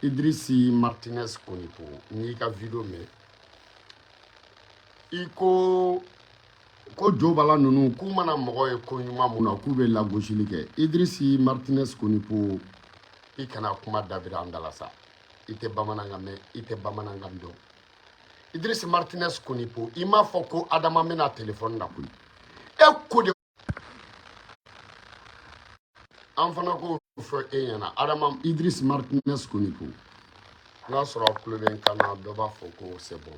Idrisi Martinez Konipo, n y'i ka video mɛn. I ko ko Jobala ninnu k'u mana mɔgɔ ye ko ɲuman mun na, k'u bɛ lagosili kɛ. Idrisi Martinez Konipo, i kana kuma dabira an da la sa. I tɛ bamanankan mɛn, i tɛ bamanankan dɔn. Idrisi Martinez Konipo, i m'a fɔ ko Adama bɛna telefɔni na koyi. E ko de an fana k'o fɔ e ɲɛna. Adama Idris Martinez Konipo, n'a sɔrɔ a tulo bɛ n kan na, dɔ b'a fɔ ko c'est bon.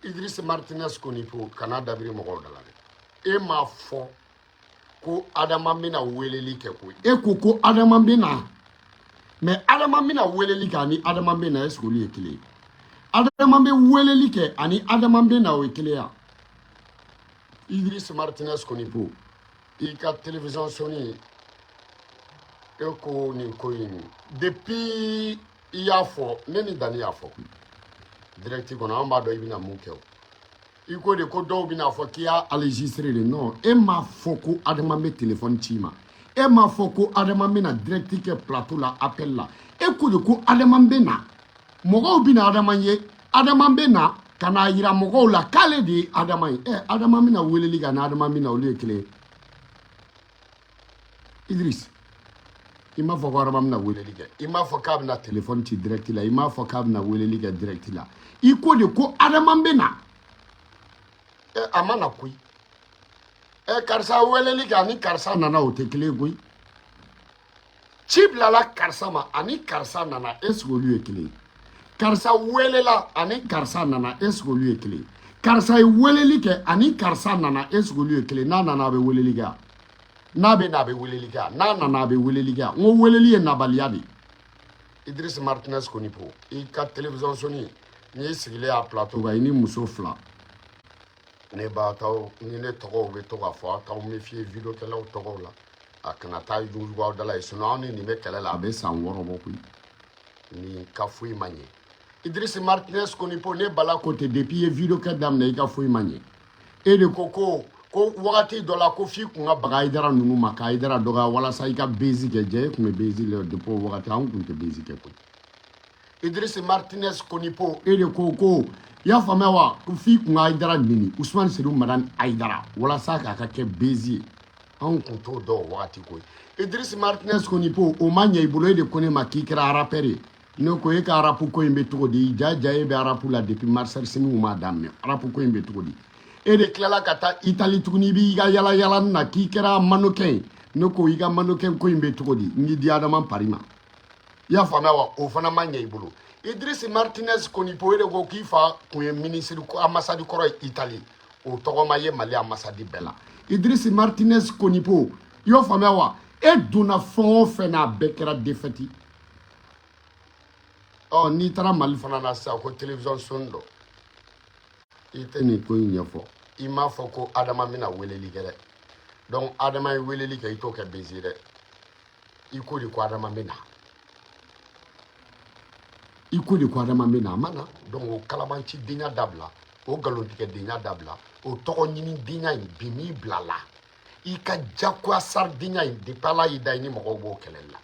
Idris Martinez Konipo, kana dabiri mɔgɔw da la dɛ. E m'a fɔ ko Adama bɛna weleli kɛ koyi. E ko ko Adama bɛna, mais Adama bɛna weleli kɛ ani Adama bɛna, est ce que olu ye kelen ye? Adama bɛ weleli kɛ ani Adama bɛna, o ye kelen ya? Idris Martinez Konipo, i ka télévision soni, e ko nin ko in depuis i y'a fɔ, ne ni Dani y'a fɔ direct kɔnɔ, an b'a dɔn i bɛna mun kɛ. O i ko de ko dɔw bɛna fɔ k'i y'a enregistré de. Non, e m'a fɔ ko Adama bɛ téléphone ci i ma, e m'a fɔ ko Adama bɛna direct kɛ plateau la, appel la. E ko de ko Adama bɛ na, mɔgɔw bɛna Adama ye, Adama bɛ na ka n'a yira mɔgɔw la k'ale de ye Adama ye. Ɛ, Adama bɛna weleli kɛ ani Adama bɛna, olu ye kelen ye? Idris, i m'a fɔ ko Adama bɛna weleli kɛ, i m'a fɔ k'a bɛna téléphone ci direct la, i m'a fɔ k'a bɛna weleli kɛ direct la. I ko de ko Adama bɛ na. Ɛ, a ma na koyi. Ɛ, karisa weleli kɛ ani karisa nana, o tɛ kelen ye koyi. Ci bilala karisa ma ani karisa nana, est ce que olu ye kelen ye? Karisa welela ani karisa nana, est ce que olu ye kelen ye? Karisa ye weleli kɛ ani karisa nana, est ce que olu ye kelen? N'a nana, a bɛ weleli kɛ, n'a bɛ na, a bɛ weleli kɛ, n'a nana, a bɛ weleli kɛ. N ko weleli ye nabaliya de ye. Idris Martinez Konipo, i ka télévision soni, n'i sigilen y'a plateau kan, i ni muso fila, ne b'a taw ni ne tɔgɔw bɛ to ka fɔ, aw t'aw méfier vidéo kɛlaw tɔgɔw la, a kana taa jugujugu aw da la yen, sinon aw ni nin bɛ kɛlɛ la, a bɛ san 6 bɔ koyi. Nin ka foyi ma ɲɛ. Idris Martinez Konipo, ne Bala ko ten, depuis i ye vidéo kɛ daminɛ, i ka foyi ma ɲɛ. E de ko ko wagati dɔ la ko f'i kun ka baga Hayidara ninnu ma, ka Hayidara dɔgɔya walasa i ka buzz kɛ. Jɛ, e kun bɛ buzz la depuis o wagati, anw kun tɛ buzz kɛ koyi. Idris Martinez Konipo, e de ko i y'a faamuya wa, ko f'i kun ka Hayidara neni, Usumani Sedu Madani Hayidara, walasa k'a ka kɛ buzz ye. Anw kun t'o dɔn o wagati koyi. Idris Martinez Konipo, o ma ɲɛ i bolo. E de ko ne ma k'i kɛra rappeur ye. Ne ko e ka rap ko in bɛ cogo di? Ja ja, e bɛ rap la depuis Marcel Simiw m'a daminɛ. Rap ko in bɛ cogo di? E de tilala ka taa Itali tuguni, i b'i ka yala yala na k'i kɛra mannequin ye. Ne ko i ka mannequin ko in bɛ cogo di? N k'i di Adama pari ma, i y'a faamuya wa? O fana ma ɲɛ i bolo. Idris Martinez Konipo, e de ko k'i fa kun ye ministre ambassade kɔrɔ ye Itali, o tɔgɔ ma ye Mali ambassade bɛɛ la. Idris Martinez Konipo, i y'o faamuya wa? E donna fɛn o fɛn na, a bɛɛ kɛra défaite. Ɔ, n'i taara Mali fana na sisan ko télévision soni dɔ, i tɛ nin ko in ɲɛfɔ. I m'a fɔ ko Adama bɛna weleli kɛ dɛ. Donc Adama ye weleli kɛ, i t'o kɛ buzz dɛ. I ko de ko Adama bɛ na, i ko de ko Adama bɛ na, a ma na. Donc o kalabanci denya dabila, o nkalontigɛ denya dabila, o tɔgɔ ɲini denya in bi m'i bila la. I ka jagoya sari denya in, depuis Ala y'i da, i ni mɔgɔw b'o kɛlɛli la.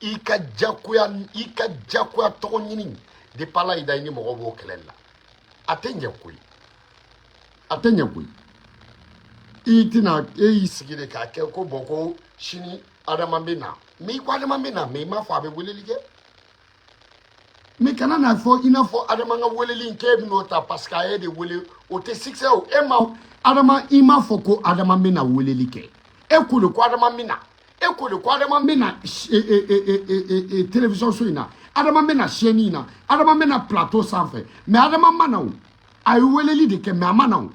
I ka jagoya, i ka jagoya tɔgɔ ɲini, depuis Ala y'i da, i ni mɔgɔw b'o kɛlɛli la. A tɛ ɲɛ koyi, a tɛ ɲɛ koyi. I tɛna, e y'i sigi de k'a kɛ ko bɔn ko sini Adama bɛ na, mais i ko Adama bɛ na, mais i m'a fɔ a bɛ weleli kɛ. Mais kana n'a fɔ i n'a fɔ Adama ka weleli in k'e bɛn'o ta parce que a ye de wele, o tɛ succès o. E ma Adama, i m'a fɔ ko Adama bɛna weleli kɛ. E ko de ko Adama bɛ na, e ko de ko Adama bɛ na télévision so in na, Adama bɛ na chaîne in na, Adama bɛ na plateau sanfɛ, mais Adama ma na o. A ye weleli de kɛ, mais a ma na o.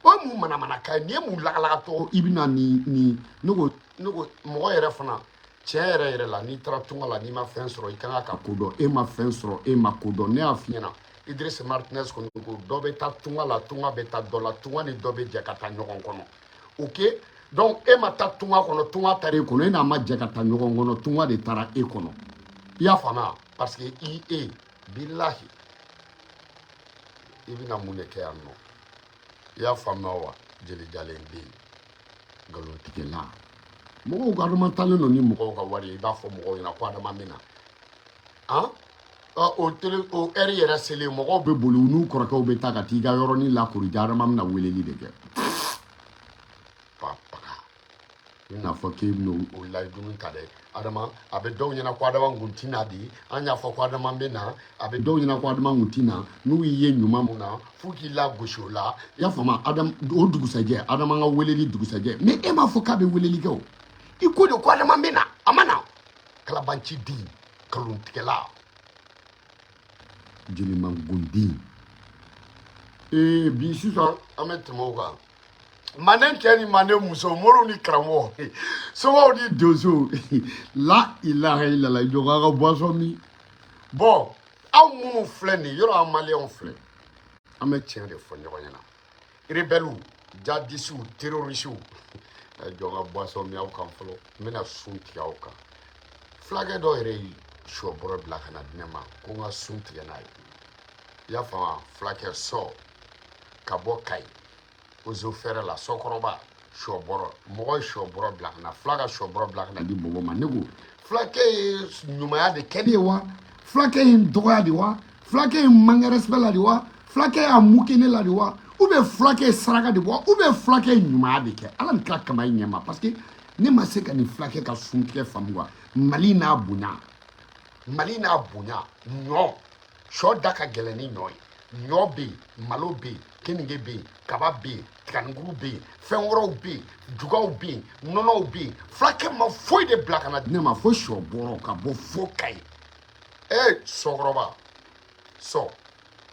O ye mun manamanakan ye? Nin ye mun lagalagatɔ? I bɛna nin nin, ne ko mɔgɔ yɛrɛ fana, tiɲɛ yɛrɛ yɛrɛ la, n'i taara tunga la, n'i ma fɛn sɔrɔ, i kan ka ko dɔn. E ma fɛn sɔrɔ, e ma ko dɔn. Ne y'a f'i ɲɛna, Idriss Martinez kɔni ko dɔ bɛ taa tunga la, tunga bɛ taa dɔ la, tunga ni dɔ bɛ jɛ ka taa ɲɔgɔn kɔnɔ. Ok, donc e ma taa tunga kɔnɔ, tunga taara e kɔnɔ. E n'a ma jɛ ka taa ɲɔgɔn kɔnɔ, tunga de taara e kɔnɔ. I y'a faamuya? Parce que i e bilahi, i bɛna mun de kɛ yan nɔ? I y'a faamuya wa? Jeli jalen bɛ yen, nkalontigɛla. Mɔgɔw ka Adama talen don ni mɔgɔw ka wari ye. I b'a fɔ mɔgɔw ɲɛna ko Adama bɛ na han. O télé o heure yɛrɛ selen, mɔgɔw bɛ boli, u n'u kɔrɔkɛw bɛ taa ka t'i ka yɔrɔnin lakori. Adama bɛna weleli de kɛ pa paga, i bɛna fɔ k'e bɛna o layidu ta dɛ. Adama, a bɛ dɔw ɲɛna ko Adama kun ti na de. An y'a fɔ ko Adama bɛ na, a bɛ dɔw ɲɛna ko Adama kun ti na. N'u y'i ye ɲuman mun na, f'u k'i lagosi o la. I y'a faamu? Adama, o dugusajɛ, Adama ka weleli dugusajɛ, mais e m'a fɔ k'a bɛ weleli kɛ. O i ko de ko Adama bɛ na, a ma na. Kalabanci den, nkalontigɛla, jelimangonden. Ee, bi sisan an bɛ tɛmɛ o kan. Manden cɛ ni manden muso, moriw ni karamɔgɔ, somaw ni donsow, la ilaha illallah. Jɔ k'a ka boisson min. Bon, aw minnu filɛ nin yɔrɔ, an maliyɛnw filɛ, an bɛ tiɲɛ de fɔ ɲɔgɔn ɲɛna. Rebelles, jadisiw, terrorisiw, jɔ ka boisson min aw kan fɔlɔ. N bɛna sun tigɛ aw kan. Fulakɛ dɔw yɛrɛ ye sɔ bɔrɔ bila ka na di ne ma ko n ka sun tigɛ n'a ye. I y'a faamu? Fulakɛ sɔ ka bɔ Kayi ozo fɛrɛ la, sɔkɔrɔba, sɔ bɔrɔ, mɔgɔ ye sɔ bɔrɔ bila ka na, fula ka sɔ bɔrɔ bila ka na di bɔbɔ ma. Ne ko fulakɛ ye ɲumanya de kɛ ne ye wa? Fulakɛ ye n dɔgɔya de wa? Fulakɛ ye n manque respect la de wa? Fulakɛ y'a moquer ne la de wa? Ou bien fulakɛ ye saraka de bɔ? Ou bien fulakɛ ye ɲumanya de kɛ? Ala ni kira kama, i ɲɛ ma, parce que ne ma se ka nin fulakɛ ka suntigɛ faamu quoi. Mali n'a bonya, Mali n'a bonya. Ɲɔ, sɔ da ka gɛlɛn ni ɲɔ ye. Ɲɔ bɛ yen, malo bɛ yen, keninge bɛ yen, kaba bɛ yen, tiganikuru bɛ yen, fɛn wɛrɛw bɛ yen, jugaw bɛ yen, nɔnɔw bɛ yen. Fulakɛ ma foyi de bila ka na di ne ma fo sɔ bɔrɔ ka bɔ fo Kayi. Ee, sɔkɔrɔba, sɔ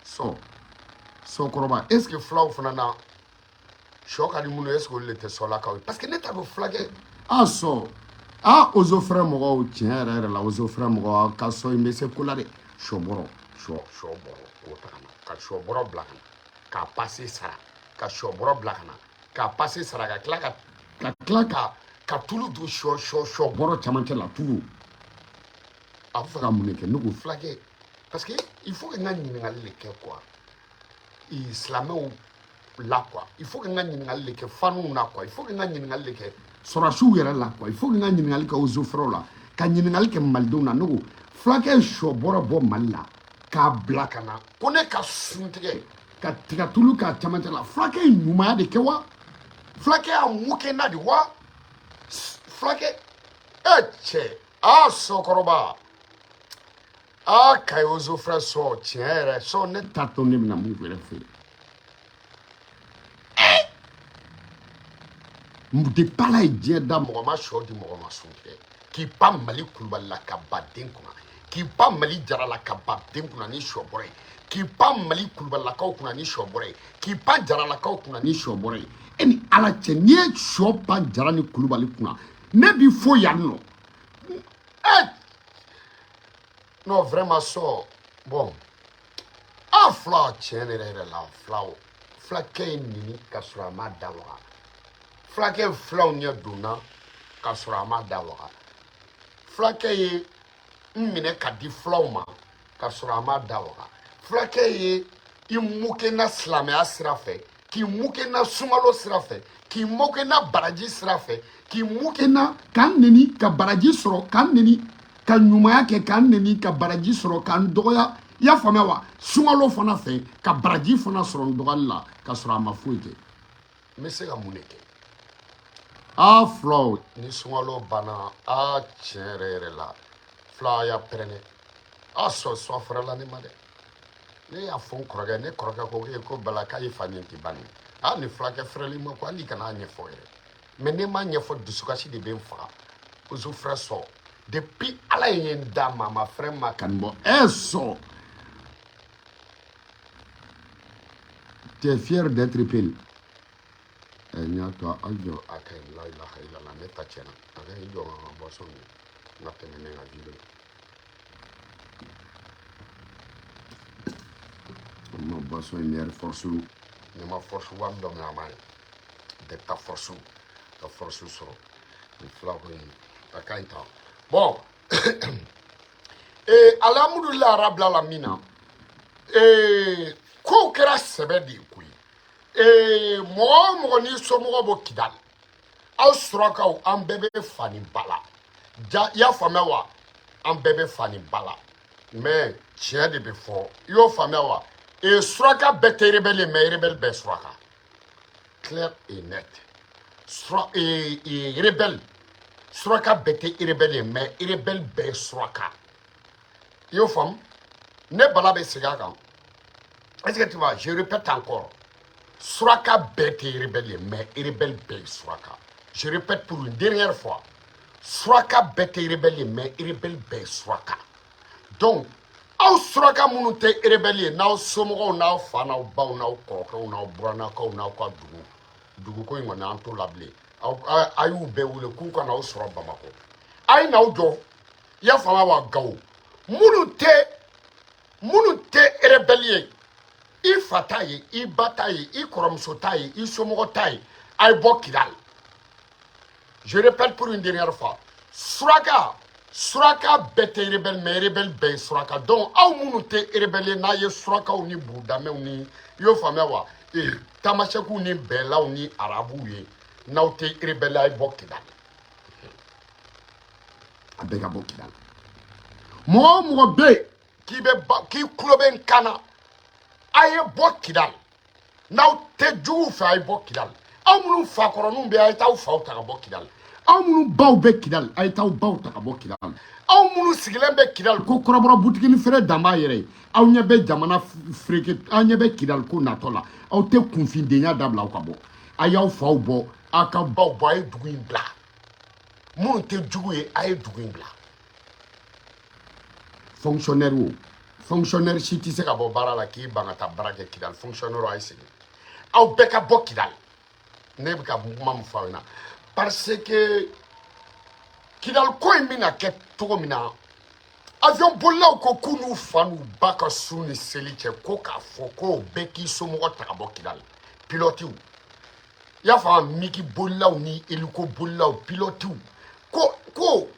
sɔ sɔkɔrɔba, est ce que fulaw fana na sɔ ka di minnu ye? Est ce que olu de tɛ sɔlakaw ye? Parce que ne t'a dɔn fulakɛ a sɔ a ozo frère mɔgɔw. Tiɲɛ yɛrɛ yɛrɛ la, ozo frère mɔgɔw ka sɔ in bɛ se ko la dɛ. Sɔ bɔrɔ, sɔ sɔ bɔrɔ k'o ta ka na, ka sɔ bɔrɔ bila ka na k'a pase sara, ka sɔ bɔrɔ bila ka na k'a pase sara, ka tila ka tulu don sɔ sɔ sɔ bɔrɔ camancɛ la. Tulu, a bɛ fɛ ka mun de kɛ? Ne ko fulakɛ, parce que il faut que n ka ɲininkali de kɛ quoi, silamɛw la quoi. Il faut que n ka ɲininkali de kɛ fanuw na quoi. Il faut que n ka ɲininkali de kɛ sɔrɔdasiw yɛrɛ la quoi. Il faut que n ka ɲininkali kɛ ozofɛrɛw la, ka ɲininkali kɛ malidenw na. Ne ko fulakɛ ye sɔ bɔrɔ bɔ Mali la k'a bila ka na ko ne ka sun tigɛ ka tiga tulu k'a camancɛ la. Fulakɛ ye ɲumanya de kɛ wa? Fulakɛ y'a moquer na de wa? Fulakɛ e cɛ a sɔkɔrɔba a Kayi ozofɛrɛ sɔ, tiɲɛ yɛrɛ sɔ, ne t'a to ne bɛna mun yɛrɛ fɛ yen. Depuis Ala ye diɲɛ da, mɔgɔ ma sɔ di mɔgɔ ma sun tigɛ k'i pan Mali kulubali la ka ba den kunna, k'i pan Mali jara la ka ba den kunna ni sɔ bɔrɔ ye, k'i pan Mali kulubalilakaw kunna ni sɔ bɔrɔ ye, k'i pan jaralakaw kunna ni sɔ bɔrɔ ye. E ni Ala cɛ, n'i ye sɔ pan jara ni kulubali kunna, ne bi fo yan nɔ. Eh non, vraiment sɔ, bon, a fila, tiɲɛ yɛrɛ yɛrɛ la, filaw, fulakɛ ye nini ka sɔrɔ a ma da waga. Fulakɛ filaw ɲɛ donna ka sɔrɔ a ma da waga. Fulakɛ ye n minɛ ka di filaw ma ka sɔrɔ a ma da waga. Fulakɛ ye i moquer na silamɛya sira fɛ, k'i moquer na sunkalo sira fɛ, k'i moquer na baraji sira fɛ, k'i moquer na k'an neni ka baraji sɔrɔ, k'an neni ka ɲumanya kɛ, k'an neni ka baraji sɔrɔ, k'an dɔgɔya. I y'a faamuya wa? Sunkalo fana fɛ ka baraji fana sɔrɔ n dɔgɔyali la ka sɔrɔ a ma foyi kɛ. N bɛ se ka mun de kɛ? A filaw, ni sunkalo banna, a tiɲɛ yɛrɛ yɛrɛ la, fila y'a pɛrɛnɛ a sɔ sɔ fɛrɛ la ne ma dɛ. Ne y'a fɔ n kɔrɔkɛ, ne kɔrɔkɛ ko e ko bala k'a ye fa ɲɛ tɛ ban a ni fulakɛ fɛrɛli ma ko hali kana ɲɛfɔ yɛrɛ. Mais ne m'a ɲɛfɔ, dusukasi de bɛ n faga. Ozo frère sɔ, depuis Ala ye n da, maa ma frère ma ka nin bɔ. Ɛ sɔ, tu es fier d'être Peul. Ɛ n y'a to a jɔ a ka ɲi. La ilaha illallah, ne ta tiɲɛna. A ka ɲi, jɔ ka boisson min, n ka tɛmɛ ne ka vidéo. Ma boisson in air force ne ma force wa dɔ min a ma ye Delta force ka force sɔrɔ nin fila ko in a ka ɲi tan. Bon, ee, alhamdulilayi rabil alamina. Ee, kow kɛra sɛbɛ de ye koyi. Ee, mɔgɔ o mɔgɔ n'i somɔgɔ bɔ Kidali, aw surakaw, an bɛɛ bɛ fani ba la ja. I y'a faamuya wa? An bɛɛ bɛ fani ba la. Mais tiɲɛ de bɛ fɔ, i y'o faamuya wa? Ee, suraka bɛɛ tɛ rebelle ye, mais rebelle bɛɛ suraka, clair et net. Sura ee rebelle, suraka bɛɛ tɛ rebelle ye, mais rebelle bɛɛ suraka, i y'o faamu? Ne Bala bɛ segin a kan. Est-ce que tu vois? Je répète encore: suraka bɛɛ tɛ rebelle ye, mais rebelle bɛɛ ye suraka. Je répète pour une dernière fois: suraka bɛɛ tɛ rebelle ye, mais rebelle bɛɛ ye suraka. Donc aw suraka minnu tɛ rebelle ye, n'aw somɔgɔw, n'aw fa, n'aw baw, n'aw kɔrɔkɛw, n'aw burannakaw, n'aw ka dugu duguko in kɔni, an t'o la bilen. Aw a y'u bɛɛ wele k'u ka n'aw sɔrɔ Bamakɔ. A ye n'aw jɔ, i y'a faamuya wa? Gawo, minnu tɛ rebelle ye, i fa t'a ye, i ba t'a ye, i kɔrɔmuso t'a ye, i somɔgɔ t'a ye, a ye bɔ Kidali. Je répète pour une dernière fois: suraka bɛɛ tɛ rebelle, mais rebelle bɛɛ ye suraka. Donc aw minnu tɛ rebelle ye, n'a ye surakaw ni burudamɛw ni, i y'o faamuya wa, ee, tamasɛkiw ni bɛɛlaw ni arabuw ye, n'aw tɛ rebelle, a ye bɔ Kidali. A bɛɛ ka bɔ Kidali. Mɔgɔ o mɔgɔ bɛ yen k'i bɛ ba k'i tulo bɛ n kan na, a ye bɔ Kidali. N'aw tɛ juguw fɛ, a ye bɔ Kidali. Aw minnu fakɔrɔninw bɛ yen, a ye t'aw faw ta ka bɔ Kidali. Aw minnu baw bɛ Kidali, a ye t'aw baw ta ka bɔ Kidali. Aw minnu sigilen bɛ Kidali ko kɔrɔbɔrɔ butigi ni feere dan b'a yɛrɛ ye, aw ɲɛ bɛ jamana fereke, aw ɲɛ bɛ Kidali ko natɔ la, aw tɛ kunfindenya dabila, aw ka bɔ. A y'aw faw bɔ, aw ka baw bɔ, a ye dugu in bila. Minnu tɛ jugu ye, a ye dugu in bila. Fonctionnaire, o fonctionnaire si tɛ se ka bɔ baara la k'i ban ka taa baara kɛ Kidali. Fonctionnaire, a ye segin, aw bɛɛ ka bɔ Kidali. Ne bɛ ka kuma min fɔ aw ɲɛna, parce que Kidali ko in bɛna kɛ cogo min na, avion bolilaw ko k'u n'u fa n'u ba ka su ni seli cɛ, ko k'a fɔ ko bɛɛ k'i somɔgɔ ta ka bɔ Kidali. Pilotiw, i y'a faamu, MiG bolilaw ni hélico bolilaw, pilotiw ko mɔgɔ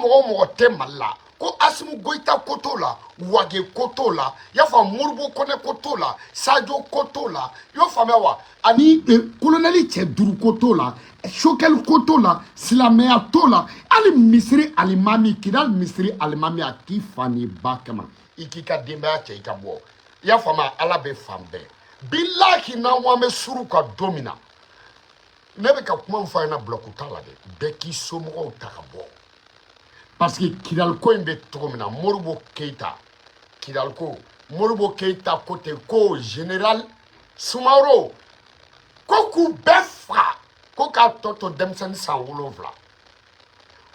o mɔgɔ tɛ Mali la, ko Assimi Goïta ko t'o la, Wagué ko t'o la, i y'a faamu, Modibo Koné ko t'o la, Sadio ko t'o la, i y'o faamuya wa, ani kolonɛli cɛ duuru ko t'o la, Choguel ko t'o la, silamɛya t'o la, hali misiri alimami, Kidali misiri alimami, a k'i fa ni ba kama, i k'i ka denbaya cɛ, i ka bɔ, i y'a faamuya? Ala bɛ fan bɛɛ. Bilahi, n'an ko an bɛ suru ka don min na, ne bɛ ka kuma min fɔ a ɲɛna, bulɔku t'a la dɛ. Bɛɛ k'i somɔgɔw ta ka bɔ, parce que Kidali ko in bɛ cogo min na, Modibo Keïta, Kidali ko, Modibo Keïta ko ten ko général Soumaoro ko k'u bɛɛ faga, ko k'a tɔ to denmisɛnnin san 7,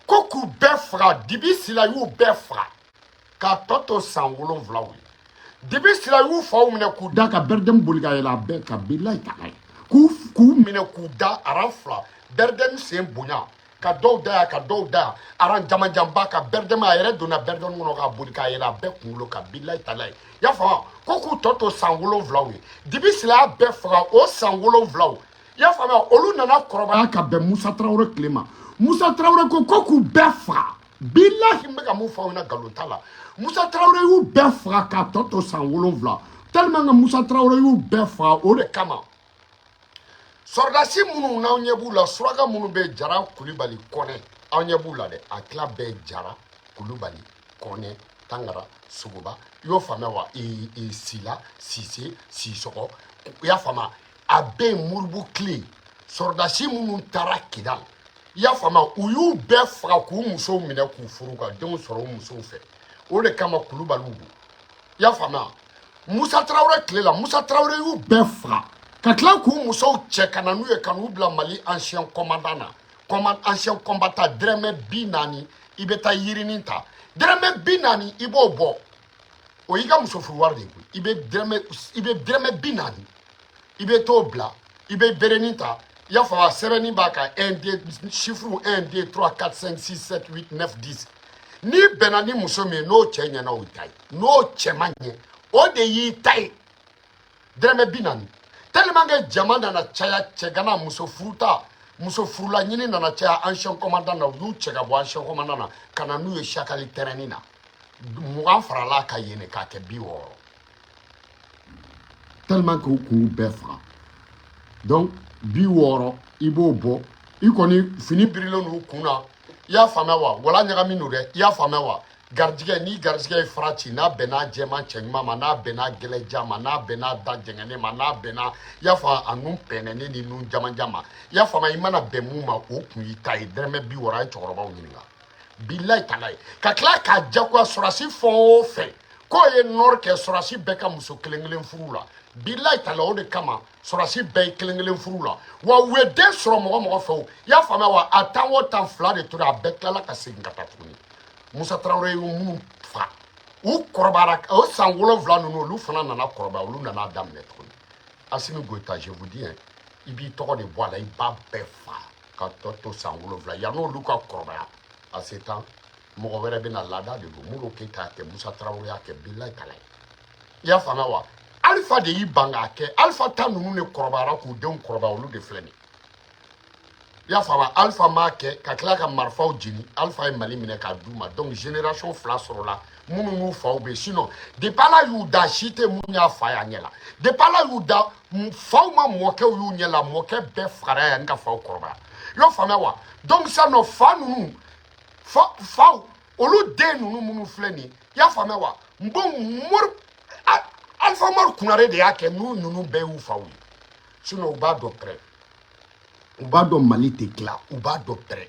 ko k'u bɛɛ faga. Dibi Sila y'u bɛɛ faga k'a tɔ to san 7 ye. Dibi Sila y'u faw minɛ k'u da ka BRDM boli ka yɛlɛ a bɛɛ kan, bilayi ta ye, k'u minɛ k'u da aran fila, BRDM sen bonya ka dɔw da yan, ka dɔw da yan, aran jamanjanba ka BRDM, a yɛrɛ donna BRDM kɔnɔ ka boli k'a yɛlɛ a bɛɛ kunkolo kan, bilayi ta ye. I y'a faamu? Ko k'u tɔ to san 7 ye. Dibi Sila y'a bɛɛ faga o san 7, i y'a faamuya? Olu nana kɔrɔbaya ka bɛn Musa Tarawele tile ma. Musa Tarawele ko k'u bɛɛ faga. Bilahi, n bɛ ka mun fɔ aw ɲɛna, nkalon t'a la. Musa Tarawele y'u bɛɛ faga k'a tɔ to san 7, tellement que Musa Tarawele y'u bɛɛ faga, o de kama sɔrɔdasi minnu n'aw ɲɛ b'u la, suraka minnu bɛ Jara, Kulibali, Kɔnɛ, aw ɲɛ b'u la dɛ, a tila bɛɛ Jara, Kulubali, Kɔnɛ, Tangara, Sogoba, i y'o faamuya wa, Sila, Sise, Sisɔgɔ, i y'a faamuya? A bɛɛ ye Moribo tile sɔrɔdasi minnu taara Kidali, i y'a faamuya, u y'u bɛɛ faga k'u musow minɛ k'u furu ka denw sɔrɔ u musow fɛ. O de kama Kulubaliw don, i y'a faamuya? Musa Tarawele tile la, Musa Tarawele y'u bɛɛ faga ka tila k'u musow cɛ ka na n'u ye, ka n'u bila Mali ancien commandant na, ancien combattant. Dɛrɛmɛ 40, i bɛ taa yirinin ta, dɛrɛmɛ 40, i b'o bɔ, o y'i ka muso furu wari de ye koyi. I bɛ dɛrɛmɛ 40, i bɛ t'o bila, i bɛ berenin ta, i y'a faamu, sɛbɛnni b'a kan, 1, 2, chiffre 1, 2, 3, 4, 5, 6, 7, 8, 9, 10. N'i bɛnna ni muso min ye, n'o cɛ ɲɛna, o y'i ta ye, n'o cɛ ma ɲɛ, o de y'i ta ye. Dɛrɛmɛ 40, tellement que jama nana caya, cɛgana, muso furuta, muso furula ɲini nana caya ancien commandant na, u y'u cɛ ka bɔ ancien commandant na ka na n'u ye Chakali terrain na. 20 farala ka yen k'a kɛ 60, tellement que u kun y'u bɛɛ faga. Donc 60, i b'o bɔ, i kɔni fini birilen n'u kun na, i y'a faamuya wa? Wala ɲagami don dɛ, i y'a faamuya wa? Garijɛgɛ, ni garijɛgɛ ye fara ci, n'a bɛnna jɛman cɛɲuman ma, n'a bɛnna gɛlɛja ma, n'a bɛnna da jɛngɛnen ma, n'a bɛnna, i y'a fɔ, a nun pɛnɛnen ni nun jamanjan ma, i y'a faamu, i mana bɛn mun ma, o kun y'i ta ye. Dɛrɛmɛ 60, a ye cɛkɔrɔbaw ɲininka. Bilayi talayi, ka tila k'a jagoya sɔrɔsi fɛn o fɛn k'o ye nɔri kɛ, sɔrɔsi bɛɛ ka muso kelen kelen furu la. Bilayi talayi, o de kama sɔrɔsi bɛɛ ye kelen kelen furu la. Wa u ye den sɔrɔ mɔgɔ mɔgɔ fɛ o, i y'a faamuya wa, a tan o tan, fila de tora, a bɛɛ tilala ka segin ka taa tuguni. Musa Tarawele ye minnu fa, u kɔrɔbayara, o san 7 ninnu, olu fana nana kɔrɔbaya, olu nana daminɛ tuguni. Asimi Goyita, je vous dis hein, i b'i tɔgɔ de bɔ a la, i b'a bɛɛ fa ka tɔ to san 7 yan'olu ka kɔrɔbaya. A se tan, mɔgɔ wɛrɛ bɛna, laada de don. Modibo Keyita y'a kɛ, Musa Tarawele y'a kɛ, bilayi talayi, i y'a faamuya wa. Alifa de y'i ban k'a kɛ. Alifa ta ninnu de kɔrɔbayara k'u denw kɔrɔbaya, olu de filɛ nin ye, i y'a faamu. Alifa m'a kɛ ka tila ka marifaw jeni. Alifa ye Mali minɛ k'a d'u ma. Donc génération fila sɔrɔla minnu n'u faw bɛ yen. Sinon depuis Ala y'u da, si tɛ mun y'a fa y'a ɲɛ la. Depuis Ala y'u da, faw ma mɔkɛw y'u ɲɛ la, mɔkɛ bɛɛ fagara yanni ka faw kɔrɔbaya, i y'o faamuya wa. Donc sisan nɔ, fa ninnu, fa faw, olu den ninnu minnu filɛ nin ye, i y'a faamuya wa. Bon, mori Alifa Umaru Kunare de y'a kɛ, n'u ninnu bɛɛ y'u faw ye. Sinon u b'a dɔn pɛrɛ, u b'a dɔn Mali tɛ tila, u b'a dɔn pɛrɛ,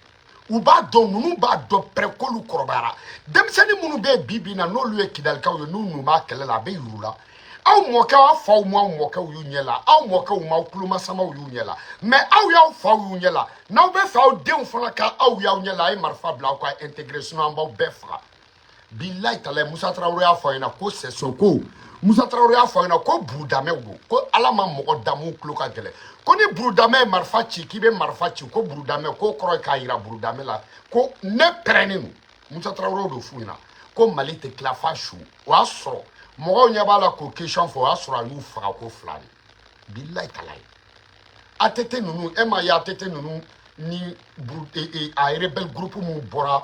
u b'a dɔn, ninnu b'a dɔn pɛrɛ k'olu kɔrɔbayara. Denmisɛnnin minnu bɛ yen bi bi in na, n'olu ye Kidalikaw ye, n'u nun b'a kɛlɛ la, a bɛ yir'u la. Aw mɔkɛw, aw faw m'aw mɔkɛw y'u ɲɛ la, aw mɔkɛw m'aw kulomasamaw y'u ɲɛ la, mais aw y'aw faw y'u ɲɛ la. N'aw bɛ fɛ aw denw fana ka aw y'aw ɲɛ la, a ye marifa bila, aw ka intégrer, sinon an b'aw bɛɛ faga. Bilayi talayi, Musa Tarawele y'a fɔ a ɲɛna ko sɛsɔn ko Musa Tarawele y'a fɔ a ɲɛna ko burudamɛw don, ko Ala ma mɔgɔ da mun tulo ka gɛlɛn, ko ni burudamɛ ye marifa ci, k'i bɛ marifa ci, ko burudamɛ k'o kɔrɔ ye k'a yira burudamɛ la ko ne pɛrɛnnen don. Musa Tarawele y'o f'u ɲɛna ko Mali tɛ tila f'a su. O y'a sɔrɔ mɔgɔw ɲɛ b'a la k'o question fɔ, o y'a sɔrɔ a y'u faga ko fila de. Bilayi talayi, ATT ninnu, e m'a ye ATT ninnu ni a rebelle groupe mun bɔra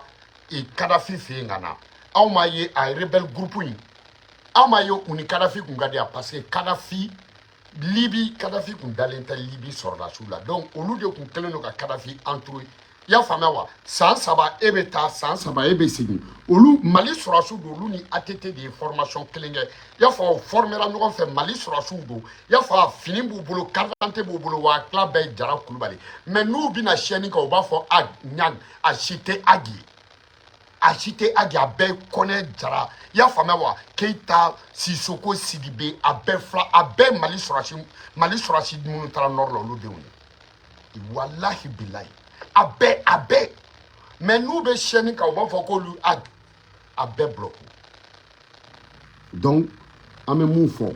Kadafi fɛ yen ka na, aw m'a ye a rebelle groupe in, aw m'a ye u ni Kadafi kun ka di yan, parce que Kadafi Libi, Kadafi kun dalen tɛ Libi sɔrɔdasiw la. Donc olu de kun kɛlen don ka Kadafi entouré, i y'a faamuya wa. San 3 e bɛ taa, san 3 e bɛ segin. Olu Mali sɔrɔdasiw don, olu ni ATT de ye formation kelen kɛ, i y'a fɔ, u formera ɲɔgɔn fɛ. Mali sɔrɔdasiw don, i y'a fɔ, fini b'u bolo, carte d'identité b'u bolo, wa a tila bɛɛ ye Jara Kulubali. Mais n'u bɛna siyɛnni kɛ, u b'a fɔ a ɲag, a si tɛ Agi ye, a si tɛ Agi, a bɛɛ ye Kɔnɛ Jara, i y'a faamuya wa, Keyita, Sisoko, Sidibe, a bɛɛ fila, a bɛɛ Mali sɔrɔdasi, Mali sɔrɔdasi minnu taara nord la, olu denw ye. Walahi bilayi, a bɛɛ, a bɛɛ. Mais n'u bɛ siyɛnni kan, u b'a fɔ k'olu a a bɛɛ bloqué. Donc an bɛ mun fɔ?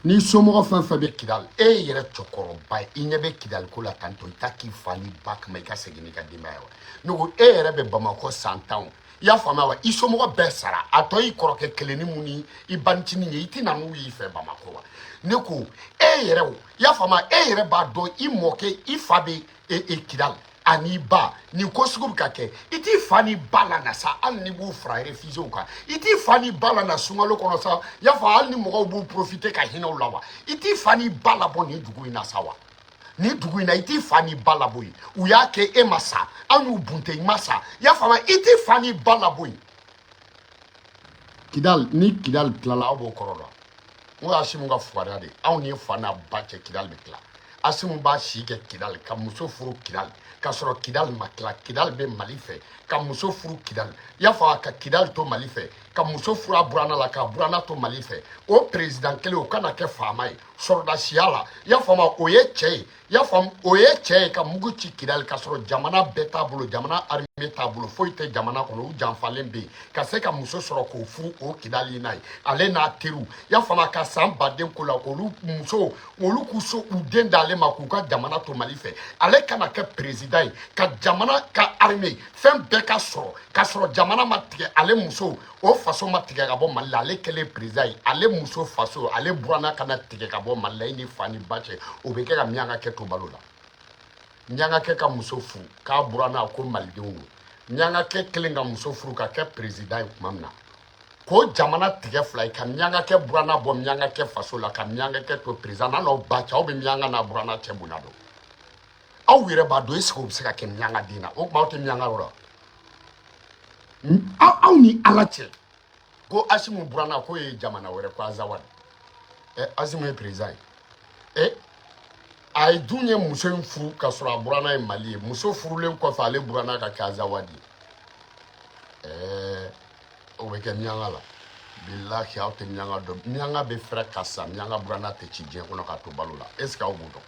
Ni somɔgɔ fɛn fɛn bɛ Kidali, e yɛrɛ cɛkɔrɔba ye, i ɲɛ bɛ Kidali ko la tantɔ, i ta k'i fa ni ba kama, i ka segin n'i ka denbaya ye wa. Ne ko e yɛrɛ bɛ Bamakɔ san 10 o, i y'a faamuya wa, i somɔgɔ bɛɛ sara, a tɔ y'i kɔrɔkɛ kelenni mun ni i banicinin ye, i tɛ na n'u y'i fɛ Bamakɔ wa. Ne ko e yɛrɛ o, i y'a faamuya, e yɛrɛ b'a dɔn i mɔkɛ, i fa bɛ e Kidali ani ba, nin ko sugu bɛ ka kɛ, i t'i fa ni ba la na sa, hali ni b'u fara réfugiés kan, i t'i fa ni ba la na sunkalo kɔnɔ sa, i y'a fɔ, hali ni mɔgɔw b'u profiter ka hinɛ u la wa, i t'i fa ni ba labɔ nin dugu in na sa wa. Nin dugu in na, i t'i fa ni ba labɔ yen. U y'a kɛ e ma sa, an y'u bunte, i ma sa, i y'a faamuya, i t'i fa ni ba labɔ yen. Kidali, ni Kidali tilala, aw b'o kɔrɔ dɔn. N ko Asimu ka fugariya de, anw ni fa n'a ba cɛ, Kidali bɛ tila. Asimu b'a si kɛ Kidali, ka muso furu Kidali ka sɔrɔ Kidali ma tila, Kidali bɛ Mali fɛ, ka muso furu Kidali, i y'a fɔ, ka Kidali to Mali fɛ, ka muso furu a buranna la, ka buranna to Mali fɛ. O président kelen, o kana kɛ faama ye sɔrɔdasiya la, i y'a faamu, o ye cɛ ye, i y'a faamu, o ye cɛ ye ka mugu ci Kidali ka sɔrɔ jamana bɛɛ t'a bolo, jamana armée t'a bolo, foyi tɛ jamana kɔnɔ, u janfalen bɛ yen, ka se ka muso sɔrɔ k'o furu o Kidali n'a ye, ale n'a teriw, i y'a faamu, ka san baden ko la, k'olu muso, olu k'u so u den d'ale ma, k'u ka jamana to Mali fɛ, ale kana kɛ président ye, ka jamana ka armée fɛn bɛɛ ka sɔrɔ ka sɔrɔ jamana ma tigɛ, ale muso o faso ma tigɛ ka bɔ Mali la, ale kɛlen président ye, ale muso faso, ale buranna kana tigɛ ka bɔ Mali la. I ni fa ni ba cɛ, o bɛ kɛ ka miyanka kɛ to balo la. Miyankakɛ ka muso furu k'a buranna ko malidenw don. Miyankakɛ kelen ka muso furu ka kɛ président ye tuma min na, k'o jamana tigɛ fila ye, ka miyankakɛ buranna bɔ miyankakɛ faso la, ka miyankakɛ to président n'a n'aw ba cɛ, aw bɛ miyanka n'a buranna cɛ bonya dɔn, aw yɛrɛ b'a dɔn. Est-ce que o bɛ se ka kɛ miyanka den na? O tuma aw tɛ miyanka yɔrɔ. Aw ni Ala cɛ, ko Asimu buranna k'o ye jamana wɛrɛ, ko Azawadi. Ɛ, Asimu ye président ye. Ɛ, a ye dun ye muso in furu ka sɔrɔ a buranna ye Mali ye. Muso furulen kɔfɛ, ale buranna ka kɛ Azawadi ye. Ɛɛ, o bɛ kɛ miyanka la. Bilahi, aw tɛ miyanka dɔn. Miyanka bɛ fɛrɛ ka sa, miyanka buranna tɛ ci diɲɛ kɔnɔ k'a to balo la. Est ce que aw b'o dɔn?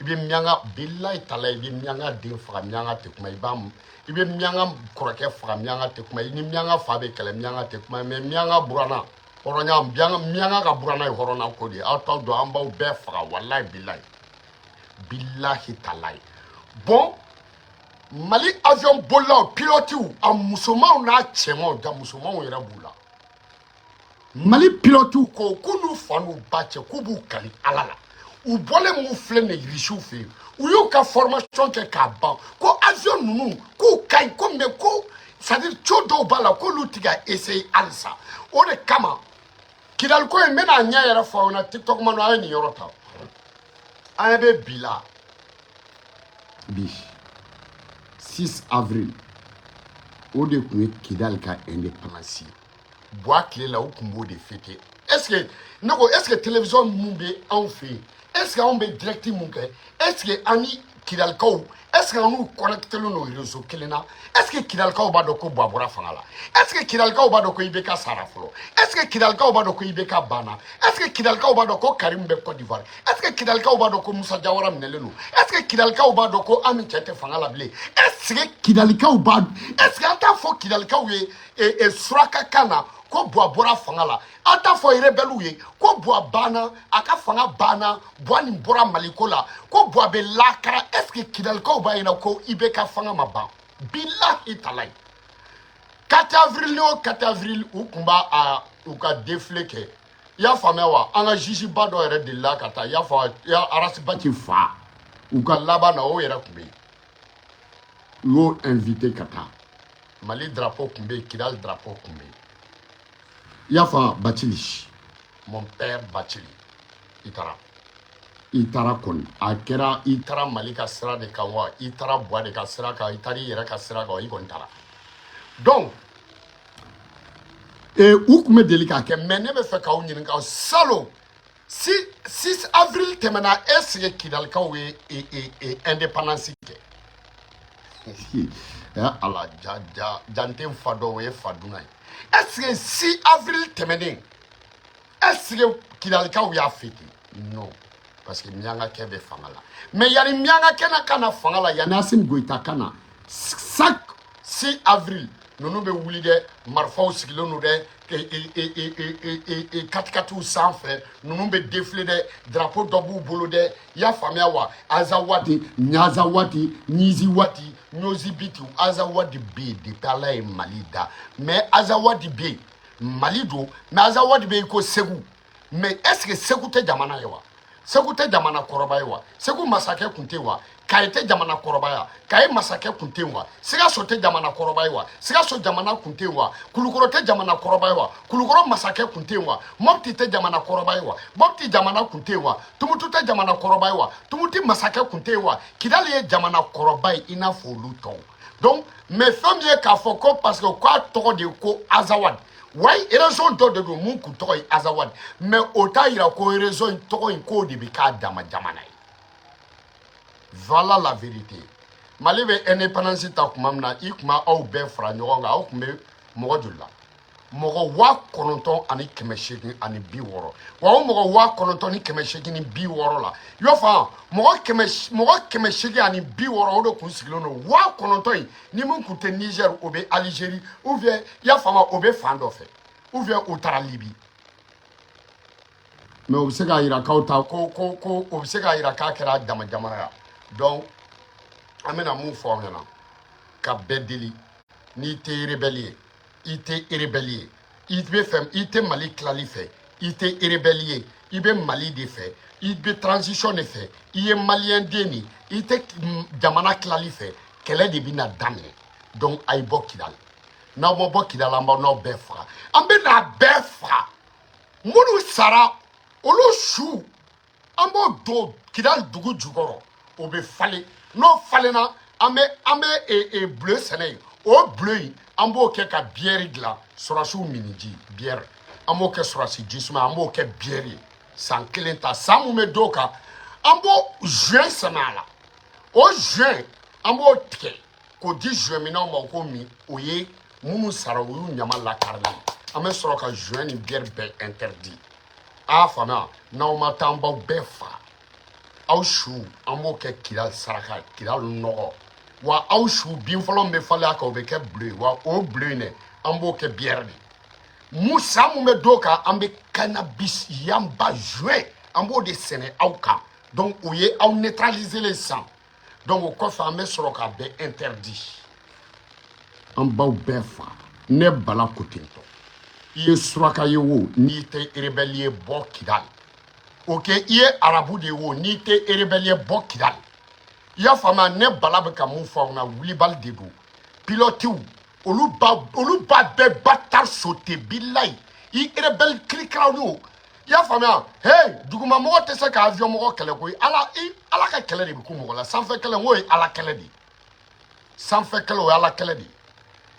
I bɛ miyanka, bilahi tala, i bɛ miyanka den faga, miyanka tɛ kuma. I b'a, i bɛ miyanka kɔrɔkɛ faga, miyanka tɛ kuma. I ni miyanka fa bɛ kɛlɛ, miyanka tɛ kuma. Mais miyanka buranna hɔrɔnya, miyanka ka buranna ye hɔrɔnna ko de ye. Aw t'aw dɔn, an b'aw bɛɛ faga, walahi bilahi, bilahi talahi. Bon, Mali avion bolilaw, pilotiw, a musomanw n'a cɛmanw, ja musomanw yɛrɛ b'u la. Mali pilotiw ko k'u n'u fa n'u ba cɛ, k'u b'u kali Ala la. U bɔlen mun filɛ nin ye Irisiw fɛ yen, u y'u ka formation kɛ k'a ban, ko avion ninnu k'u ka ɲi ko, mais ko c'est à dire co dɔw b'a la k'olu ti ka essayer halisa. O de kama Kidali ko in, n bɛna a ɲɛ yɛrɛ fɔ aw ɲɛna. TikTok ma, a ye nin yɔrɔ ta. An ɲɛ bɛ bi la, bi 6 avril, o de tun ye Kidali ka indépendance ye. Buwa tile la, u tun b'o de fêter. Est ce que ne ko, est ce que télévision mun bɛ anw fɛ yen, est ce que anw bɛ direct mun kɛ, est ce que an ni Kidalikaw, est ce que an n'u connecté len don réseau kelen na? Est ce que Kidalikaw b'a dɔn ko Buwa bɔra fanga la? Est ce que Kidalikaw b'a dɔn ko IBK sara fɔlɔ? Est ce que Kidalikaw b'a dɔn ko IBK banna? Est ce que Kidalikaw b'a dɔn ko Karim bɛ Côte d'Ivoire? Est ce que Kidalikaw b'a dɔn ko Musa Jawara minɛlen don? Est ce que Kidalikaw b'a dɔn ko Ami cɛ tɛ fanga la bilen? Est ce que Kidalikaw b'a, est ce que an t'a fɔ Kidalikaw ye suraka kan na ko Buwa bɔra fanga la? An t'a fɔ rebelles ye ko Buwa banna, a ka fanga banna, Buwa nin bɔra Maliko la, ko Buwa bɛ lakara? Est ce que Kidalikaw b'a ɲɛna ko IBK fanga ma ban? Bilahi talayi, 4 avril o 4 avril, u tun b'a a u ka défilé kɛ. I y'a faamuya wa? An ka juge ba dɔ yɛrɛ delila ka taa, i y'a fɔ, Ras Bath fa, u ka laban na, o yɛrɛ tun bɛ yen, u y'o invité ka taa. Mali drapeau tun bɛ yen, Kidali drapeau tun bɛ yen. I y'a faamu? Bacili, mon père Bacili, i taara, i taara kɔni, a kɛra i taara Mali ka sira de kan wa, i taara Buwa de ka sira kan, i taara i yɛrɛ ka sira kan wa, i kɔni taara. Donc u tun bɛ deli k'a kɛ. Mais ne bɛ fɛ k'aw ɲininka, salon si 6 avril tɛmɛna, est ce que Kidalikaw ye indépendance kɛ? Ala ja ja ja, n tɛ n fa dɔn, o ye fa dunan ye. Est ce que 6 avril tɛmɛnen, est ce que Kidalikaw y'a fêté? Non, parce que miyankakɛ bɛ fanga la. Mais yanni miyankakɛ na ka na fanga la, yanni Asimi Goyita ka na, chaque 6 avril ninnu bɛ wuli dɛ, marifaw sigilen don dɛ, katikatiw sanfɛ, ninnu bɛ défilé dɛ, drapeau dɔ b'u bolo dɛ. I y'a faamuya wa? Azawadi, Ɲazawadi, Ɲiziwadi, Ɲozibiti, Azawadi bɛ yen depuis Ala ye Mali da. Mais Azawadi bɛ yen, Mali don, mais Azawadi bɛ yen ko Segu. Mais est ce que Segu tɛ jamana ye wa? Segu tɛ jamana kɔrɔba ye wa? Segu masakɛ kun tɛ wa? Kayi tɛ jamana kɔrɔba ya? Kayi masakɛ kun tɛ wa? Sikaso tɛ jamana kɔrɔba ye wa? Sikaso jamana kun tɛ wa? Kulukɔrɔ tɛ jamana kɔrɔba ye wa? Kulukɔrɔ masakɛ kun tɛ wa? Mɔpti tɛ jamana kɔrɔba ye wa? Mɔpti jamana kun tɛ wa? Tumutu tɛ jamana kɔrɔba ye wa? Tumutu masakɛ kun tɛ wa? Kidali ye jamana kɔrɔba ye i n'a fɔ olu tɔw. Donc mais fɛn min ye k'a fɔ ko parce que k'a tɔgɔ de ye ko Azawad wayi, région dɔ de don mun kun tɔgɔ ye Azawad, mais o t'a yira ko région in tɔgɔ in k'o de bɛ k'a dama jamana ye. Voilà la vérité. Mali bɛ indépendance ta tuma min na, i tun b'aw bɛɛ fara ɲɔgɔn kan, aw tun bɛ mɔgɔ joli la? Mɔgɔ 9860. Wa o mɔgɔ 9860 la, i y'o faamu, mɔgɔ 860, o de kun sigilen don. 9000 in ni min kun tɛ Niger, o bɛ Algérie, ou bien, i y'a faamu, o bɛ fan dɔ fɛ, ou bien u taara Libi. Mais o bɛ se k'a yira k'aw ta ko o bɛ se k'a yira k'a kɛra dama jamana ya. Donc an bɛna mun fɔ aw ɲɛna ka bɛɛ deli? N'i tɛ rebelle ye, i tɛ rebelle ye, i bɛ fɛ, i tɛ Mali tilali fɛ, i tɛ rebelle ye, i bɛ Mali de fɛ, i bɛ transition de fɛ, i ye maliyɛn den de, i tɛ jamana tilali fɛ, kɛlɛ de bɛna daminɛ. Donc a ye bɔ Kidali. N'aw ma bɔ Kidali, an b'aw n'aw bɛɛ faga. An bɛ n'a bɛɛ faga. Minnu sara, olu su, an b'o don Kidali dugu jukɔrɔ, o bɛ falen. N'o falenna, an bɛ blé sɛnɛ yen. O bleu in, an b'o kɛ ka bière dilan, sɔrɔsiw miniji bière, an b'o kɛ sɔrɔsi jisuma, an b'o kɛ bière ye. San kelen ta, san mun bɛ d'o kan, an b'o joint sɛmɛ a la. O joint, an b'o tigɛ k'o di joint minɛnw ma, u k'o min. O ye minnu sara, o y'u ɲama lakarilen. An bɛ sɔrɔ ka joint ni bière bɛɛ interdit. A y'a faamuya? N'aw ma taa, an b'aw bɛɛ faga. Aw su, an b'o kɛ Kidali saraka, Kidali nɔgɔ. Wa aw su bin fɔlɔ min bɛ falen a kan, o bɛ kɛ bleu ye. Wa o bleu in dɛ, an b'o kɛ bière de mu. San mun bɛ d'o kan, an bɛ cannabis yanba joint, an b'o de sɛnɛ aw kan. Donc o ye aw neutraliser le san. Donc o kɔfɛ, an bɛ sɔrɔ k'a bɛɛ interdit, an b'aw bɛɛ faga. Ne Bala ko ten tɔ. I ye suraka ye o, n'i tɛ rebelle ye, bɔ Kidali. Ok, i ye arabu de ye o, n'i tɛ rebelle ye, bɔ Kidali. I y'a faamuya? Ne Bala bɛ ka mun fɔ aw ɲɛna, wulibali de don. Pilotiw, olu ba bɛɛ bâtard sauté. Bilayi, i rebelle kirikiraw o, i y'a faamuya? Hey, dugumamɔgɔ tɛ se ka avion mɔgɔ kɛlɛ koyi. Ala, i ala ka kɛlɛ de bɛ ku mɔgɔ la. Sanfɛ kɛlɛ, n k'o ye ala kɛlɛ de ye. Sanfɛ kɛlɛ, o ye ala kɛlɛ de ye.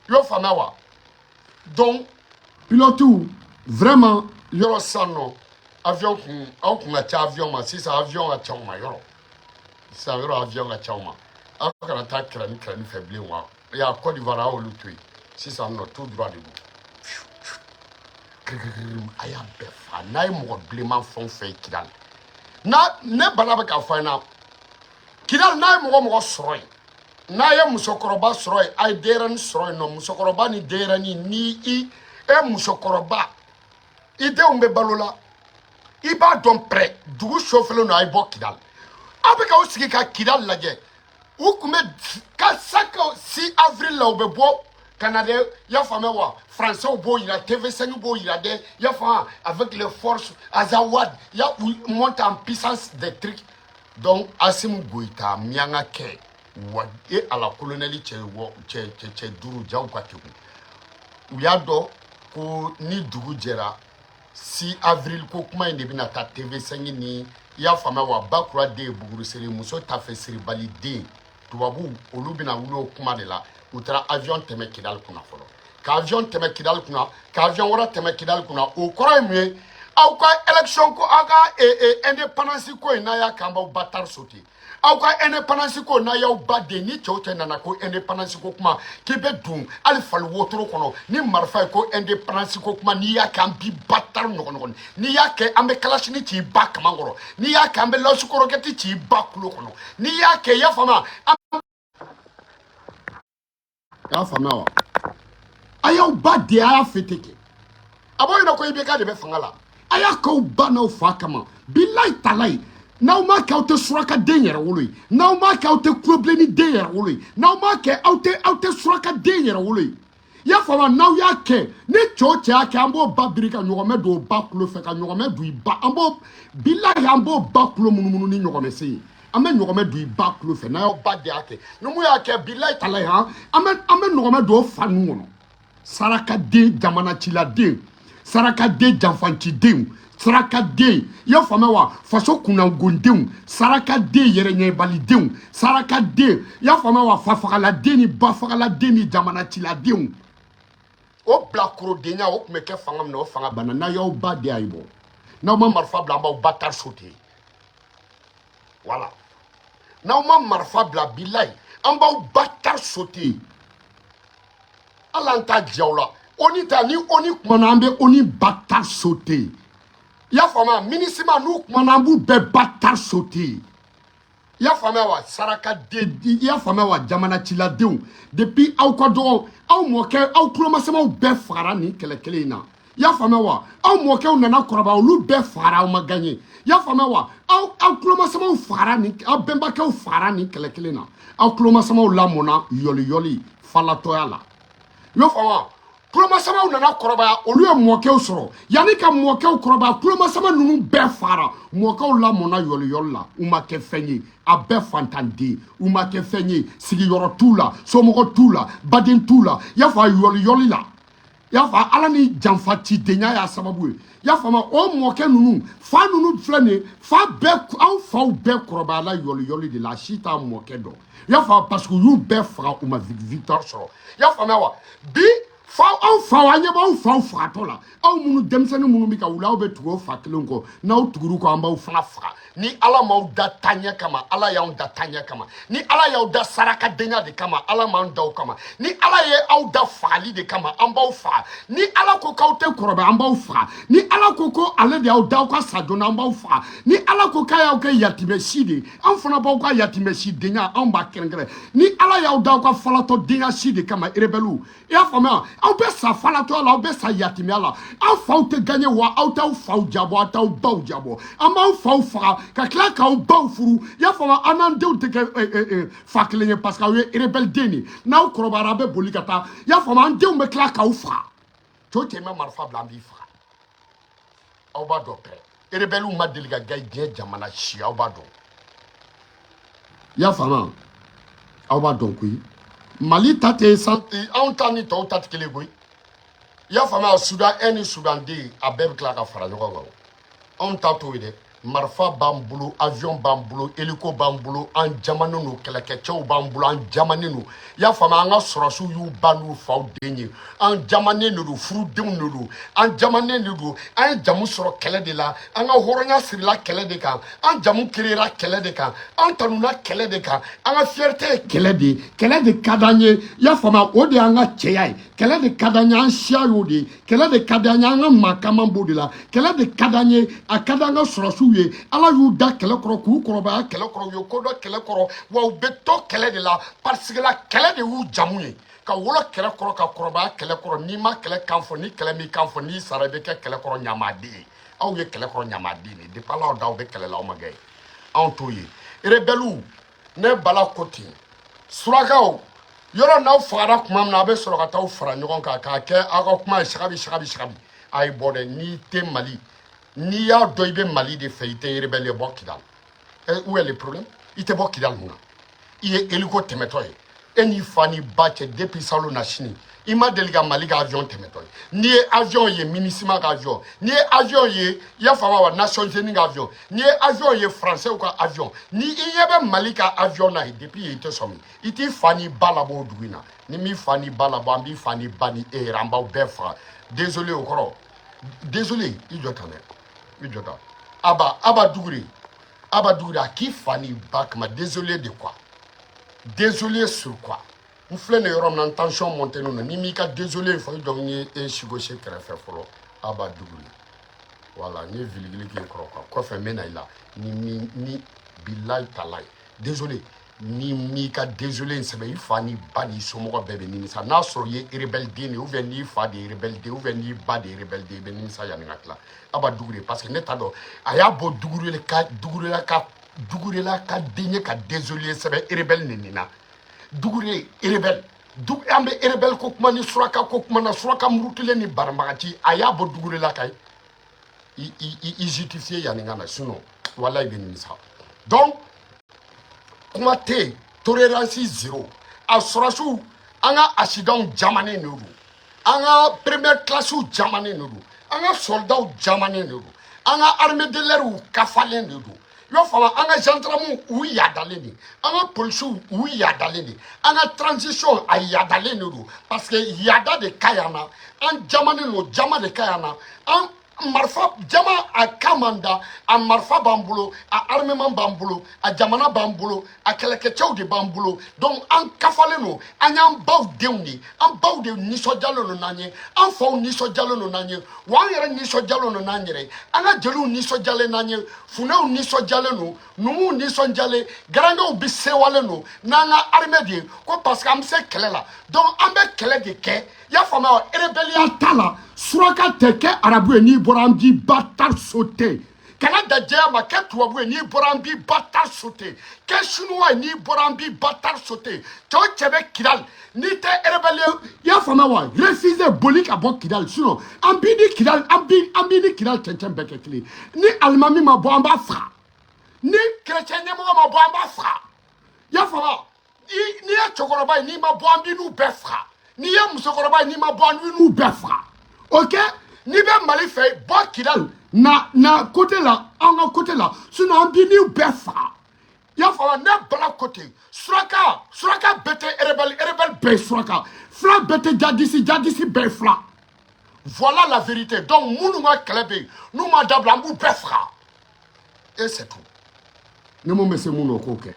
I y'o faamuya wa? Donc pilotiw, vraiment, yɔrɔ sisan nɔ, avion kun, aw kun ka ca avion ma. Sisan avion ka ca aw ma. Yɔrɔ sisan, yɔrɔ avion ka ca aw ma. Aw kana taa kɛrɛni kɛrɛni fɛ bilen wa. Ya Côte d'Ivoire, aw y'olu to yen. Sisan nɔ, tout droit de don. Kirikirikirim, a y'a bɛɛ fa. N'a ye mɔgɔ bilenman fɛn o fɛn ye Kidali na, ne Bala bɛ k'a fɔ a ɲɛna, Kidali, n'a ye mɔgɔ mɔgɔ sɔrɔ yen, n'a ye musokɔrɔba sɔrɔ yen, a ye denyɛrɛnin sɔrɔ yen nɔ, musokɔrɔba ni denyɛrɛnin, ni i e musokɔrɔba, i denw bɛ balo la, i b'a dɔn pɛrɛ dugu sofɛlen don, a ye bɔ Kidali. Aw bɛ k'aw sigi ka Kidali lajɛ. U tun bɛ ka chaque 6 avril la, u bɛ bɔ ka na dɛ. I y'a faamuya wa? Français b'o yira, TV5 b'o yira dɛ. I y'a faamuya? Avec les forces Azawad, il y a monte en puissance des trucs. Donc Assimi Goïta, miyanka kɛ wa, e ala, colonel cɛ wɔ cɛ cɛ cɛ duuru jaw ka kegun. U y'a dɔn ko ni dugu jɛra, 6 avril ko kuma in de bɛna taa TV5 ni, i y'a faamuya wa? Bakura den ye bugurusiri muso tafe siribali den tubabu, olu bɛna wuli o kuma de la. U taara avion tɛmɛ Kidali kunna fɔlɔ, ka avion tɛmɛ Kidali kunna, ka avion wɛrɛ tɛmɛ Kidali kunna. O kɔrɔ ye mun ye? Aw ka élection ko, aw ka indépendance ko in, n'a y'a kɛ, an b'aw bâtard sauter. Aw ka indépendance ko, n'a y'aw ba den ni cɛw cɛ nana ko indépendance ko kuma, k'i bɛ don hali fali wotoro kɔnɔ ni marifa ye ko indépendance ko kuma, n'i y'a kɛ, an b'i bâtard ɲɔgɔn. N'i y'a kɛ, an bɛ kalashini ci i ba kaman kɔrɔ. N'i y'a kɛ, an bɛ lance-roquette ci i ba kulo kɔnɔ. N'i y'a kɛ, i y'a faamuya? An y'a faamuya wa? A y'aw ba den, a y'a fêter kɛ. A b'aw ɲɛna ko IBK de bɛ fanga la. A y'a k'aw ba n'aw fa kama. Bilayi talayi, n'aw m'a kɛ, aw tɛ surakaden yɛrɛ wolo ye. N'aw m'a kɛ, aw tɛ kulobilenni den yɛrɛ wolo ye. N'aw m'a kɛ, aw tɛ surakaden yɛrɛ wolo ye. I y'a faamu? N'aw y'a kɛ, ni cɛ o cɛ y'a kɛ, an b'o ba biri ka ɲɔgɔmɛ don o ba kulo fɛ, ka ɲɔgɔmɛ don i ba. An b'o, bilayi, an b'o ba kulo munumunu ni ɲɔgɔmɛ sen ye. An bɛ ɲɔgɔmɛ don i ba kulo fɛ. N'a y'aw ba de y'a kɛ, ni mun y'a kɛ, bilayi talayi, han, an bɛ ɲɔgɔmɛ don o fa nun kɔnɔ. Sarakaden, jamana ciladen, sarakaden, janfancidenw, sarakaden, i y'a faamuya wa? Faso kunnangondenw, sarakaden, yɛrɛɲɛbalidenw, sarakaden, i y'a faamuya wa? Fafagaladen ni bafagaladen ni jamana ciladenw, o bilakorodenya, o tun bɛ kɛ fanga min na, o fanga banna. N'a y'aw ba de, a ye bɔ. N'aw ma marifa bila, an b'aw ba tar sauter. Voilà, n'aw ma marifa bila, bilayi, an b'aw ba tar sauter. Hali an t'a diya aw la. ONU ta ni ONU kumana, an bɛ ONU ba tar sauter. I y'a faamuya? MINUSMA, n'u kumana, an b'u bɛɛ ba tar sauter. I y'a faamuya wa? Sarakaden, i y'a faamuya wa? Jamana ciladenw, depuis aw ka dɔgɔ, aw mɔkɛ, aw kulomasamaw bɛɛ fagara nin kɛlɛ kelen in na. I y'a faamuya wa? Aw mɔkɛw nana kɔrɔbaya, olu bɛɛ fagara, aw ma gagné. I y'a faamuya wa? Aw kulomasamaw fagara nin, aw bɛnbakɛw fagara nin kɛlɛ kelen na. Aw kulomasamaw lamɔna yɔli yɔli falatɔya la. I y'a faamuya? Kulomasamaw nana kɔrɔbaya, olu ye mɔkɛw sɔrɔ. Yanni ka mɔkɛw kɔrɔbaya, kulomasama ninnu bɛɛ fara. Mɔkɛw lamɔna yɔli yɔli la, u ma kɛ fɛn ye. A bɛɛ fantanden, u ma kɛ fɛn ye. Sigiyɔrɔ t'u la, somɔgɔ t'u la, baden t'u la. I y'a fɔ, yɔli yɔli la. I I y'a faamu, Ala ni janfa cidenya y'a sababu ye. I y'a faamu, o mɔkɛ ninnu, fa ninnu filɛ nin ye, fa bɛɛ, anw faw bɛɛ kɔrɔbayala yɔli yɔli de la, a si t'a mɔkɛ dɔn. I y'a faamu, parce que u y'u bɛɛ faga, u ma victoire sɔrɔ. I y'a faamuya wa? Bi fa, anw faw, an ɲɛ b'anw faw fagatɔ la. Aw minnu denmisɛnnin minnu bɛ ka wuli, aw bɛ tugu o fa kelen kɔ. N'aw tugur'u kɔ, an b'aw fana faga. Ni Ala m'aw da taaɲɛ kama, Ala y'anw da taaɲɛ kama. Ni Ala y'aw da sarakadenya de kama, Ala m'an da o kama. Ni Ala ye aw da fagali de kama, an b'aw faga. Ni Ala ko k'aw tɛ kɔrɔbaya, an b'aw faga. Ni Ala ko ko ale de y'aw da aw ka sa joona, an b'aw faga. Ni Ala ko k'a y'aw kɛ yatimɛ si de ye, an fana b'aw ka yatimɛ si denya, anw b'a kɛrɛnkɛrɛn. Ni Ala y'aw da aw ka falatɔ denya si de kama, rebelles, i y'a faamuya, aw bɛ sa falatɔya la, aw bɛ sa yatimɛya la. Aw faw tɛ gagner wa, aw t'aw faw jabɔ, aw t'aw baw jabɔ. An b'aw faw faga ka tila k'aw baw furu. I y'a faamuya, an n'an denw tɛ kɛ fa kelen ye, parce que aw ye rebelle den de ye. N'aw kɔrɔbayara, aw bɛ boli ka taa. I y'a faamuya, an denw bɛ tila k'aw faga. Cɛw cɛ ma marifa bila, an b'i faga. Aw b'a dɔn pɛrɛ, rebelle ma deli ka gagner diɲɛ jamana si, aw b'a dɔn. I y'a faamuya, aw b'a dɔn koyi. Mali ta tɛ san, anw ta ni tɔw ta tɛ kelen koyi. I y'a faamuya, Sudan 1 ni Sudan 2, a bɛɛ bɛ tila ka fara ɲɔgɔn kan. Anw ta t'o ye dɛ. Marifa b'an bolo, avion b'an bolo, hélico b'an bolo, an jamanen don, kɛlɛkɛcɛw b'an bolo, an jamanen don. I y'a faamuya, an ka sɔrɔsiw y'u ba n'u faw den ye. An jamanen de don, furudenw de don, an jamanen de don. An ye jamu sɔrɔ kɛlɛ de la, an ka hɔrɔnya sirila kɛlɛ de kan, an jamu créera kɛlɛ de kan, an tanuna kɛlɛ de kan, an ka fierté ye kɛlɛ de ye. Kɛlɛ de ka d'an ye, i y'a faamuya, o de y'an ka cɛya ye. Kɛlɛ de ka d'an ye, an siya y'o de ye. Kɛlɛ de ka d'an ye, an ka maakaman b'o de la. Kɛlɛ de ka d'an ye, a ka d'an ka sɔrɔsiw ye. Ala y'u da kɛlɛ kɔrɔ, k'u kɔrɔbaya kɛlɛ kɔrɔ, u ye ko dɔn kɛlɛ kɔrɔ, wa u bɛ to kɛlɛ de la, parce que la kɛlɛ de y'u jamu ye. Ka wolo kɛlɛ kɔrɔ, ka kɔrɔbaya kɛlɛ kɔrɔ, n'i ma kɛlɛ kan fɔ, ni kɛlɛ m'i kan fɔ, n'i sara, i bɛ kɛ kɛlɛ kɔrɔ ɲamaden ye. Aw ye kɛlɛ kɔrɔ ɲamaden de ye. Depuis Ala y'aw da, aw bɛ kɛlɛ la, aw ma gɛn. Anw t'o ye. Rebelles, ne bala ko ten, surakaw, yɔrɔ n'aw fagara tuma min na, a bɛ sɔrɔ ka t'aw fara ɲɔgɔn kan k'a kɛ aw ka kuma ye sagabi sagabi sagabi. A ye bɔ dɛ. N'i tɛ Mali, n'i y'a dɔn i bɛ Mali de fɛ, i tɛ rebelle ye, bɔ Kidal. Où est le problème? I tɛ bɔ Kidal mun na? I ye hélico tɛmɛtɔ ye, e n'i fa n'i ba cɛ depuis salon na sini, i ma deli ka Mali ka avion tɛmɛtɔ ye. N'i ye avion ye, MINUSMA ka avion, n'i ye avion ye, i y'a faamu wa, Nations Unies ka avion, n'i ye avion ye, Français ka avion, ni i ɲɛ bɛ Mali ka avion na ye depuis yen, i tɛ sɔmi, i t'i fa n'i ba labɔ o dugu in na. Ni m'i fa n'i ba labɔ, an b'i fa n'i ba ni e yɛrɛ, an b'aw bɛɛ faga. Désolé, o kɔrɔ désolé. I jɔ tan dɛ, i jɔ tan. Aba, Aba Dugure, Aba Dugure, a k'i fa n'i ba kama. Désolé de quoi? Désolé sur quoi? N filɛ nin yɔrɔ min na, n tension monté don. Ni m'i ka désolé fɔ, i jɔ, n ye e sigosi kɛrɛfɛ fɔlɔ. Aba Dugure, voilà, n ye viligili k'i kɔrɔ quoi. Kɔfɛ n bɛ na i la. Ni mi ni bilayi talayi, désolé. Ni m'i ka désolé in sɛbɛn, i fa n'i ba n'i somɔgɔ bɛɛ bɛ nimisa. N'a sɔrɔ i ye rebelle den de ye, ou bien n'i fa de ye rebelle den, ou bien n'i ba de ye rebelle den, i bɛ nimisa yanni ka tila. Aba Dugure, parce que ne t'a dɔn a y'a bɔ Dugure ka Dugurela ka Dugurela ka den ye ka désolé sɛbɛn rebelle nin na. Dugure rebelle, an bɛ rebelle ko kuma ni suraka ko kuma na, suraka murutilen ni baranbagaci, a y'a bɔ Dugurela ka ye i justifier yanni ka na, sinon walayi i bɛ nimisa. Donc kuma tɛ yen, tolérance zéro. A sɔrɔsiw, an ka accident jamanen de don, an ka première classe jamanen de don, an ka soldats jamanen de don, an ka armée de l'air kafalen de don. I b'a faamu, an ka gendarmes u yadalen de, an ka polisiw u yadalen de, an ka transition a yadalen de don, parce que yada de ka yan na. An jamanen don, jama de ka yan na. An marifa jama a ka man da, a marifa b'an bolo, a armement b'an bolo, a jamana b'an bolo, a kɛlɛkɛcɛw de b'an bolo. Donc an kafalen don. An y'an baw denw de, an baw de nisɔndiyalen don n'an ye, an faw nisɔndiyalen don n'an ye, wa an yɛrɛ nisɔndiyalen don n'an yɛrɛ ye. An ka jeliw nisɔndiyalen n'an ye, funɛw nisɔndiyalen don, numuw nisɔndiyalen, garankɛw bi sewalen don n'an ka armée de ye ko, parce que an bɛ se kɛlɛ la. Donc an bɛ kɛlɛ de kɛ, i y'a faamuya wa? Rébellion t'a la, suraka tɛ kɛ arabu ye. N'i bɔra, an b'i ba ta sauter. Kana da jɛya ma, kɛ tubabu ye. N'i bɔra, an b'i ba ta sauter. Kɛ chinois ye. N'i bɔra, an b'i ba ta sauter. Cɛ o cɛ bɛ Kidali, n'i tɛ rébellion, i y'a faamuya wa, refuser, boli ka bɔ Kidali. Sinon an b'i ni Kidali, an b'i ni Kidali cɛncɛn bɛɛ kɛ kelen. Ni alimami ma bɔ, an b'a faga. Ni chrétien ɲɛmɔgɔ ma bɔ, an b'a faga. I y'a faamuya, n'i ye cɛkɔrɔba ye, n'i ma bɔ, an b'i n'u bɛɛ faga. N'i ye musokɔrɔba ye, n'i ma bɔ, an b'i n'u bɛɛ faga. Ok, n'i bɛ Mali fɛ, bɔ Kidal na na côté la, an ka côté la, sinon an b'i niw bɛɛ faga. I y'a faamu? Ne bala ko ten, suraka suraka bɛɛ tɛ rebelle, rebelle bɛɛ ye suraka, fila bɛɛ tɛ jadisi, jadisi bɛɛ ye fila. Voilà la vérité. Donc minnu ka kɛlɛ bɛ yen, n'u ma dabila, an b'u bɛɛ faga et c'est tout. Ni mun bɛ se mun na, o k'o kɛ.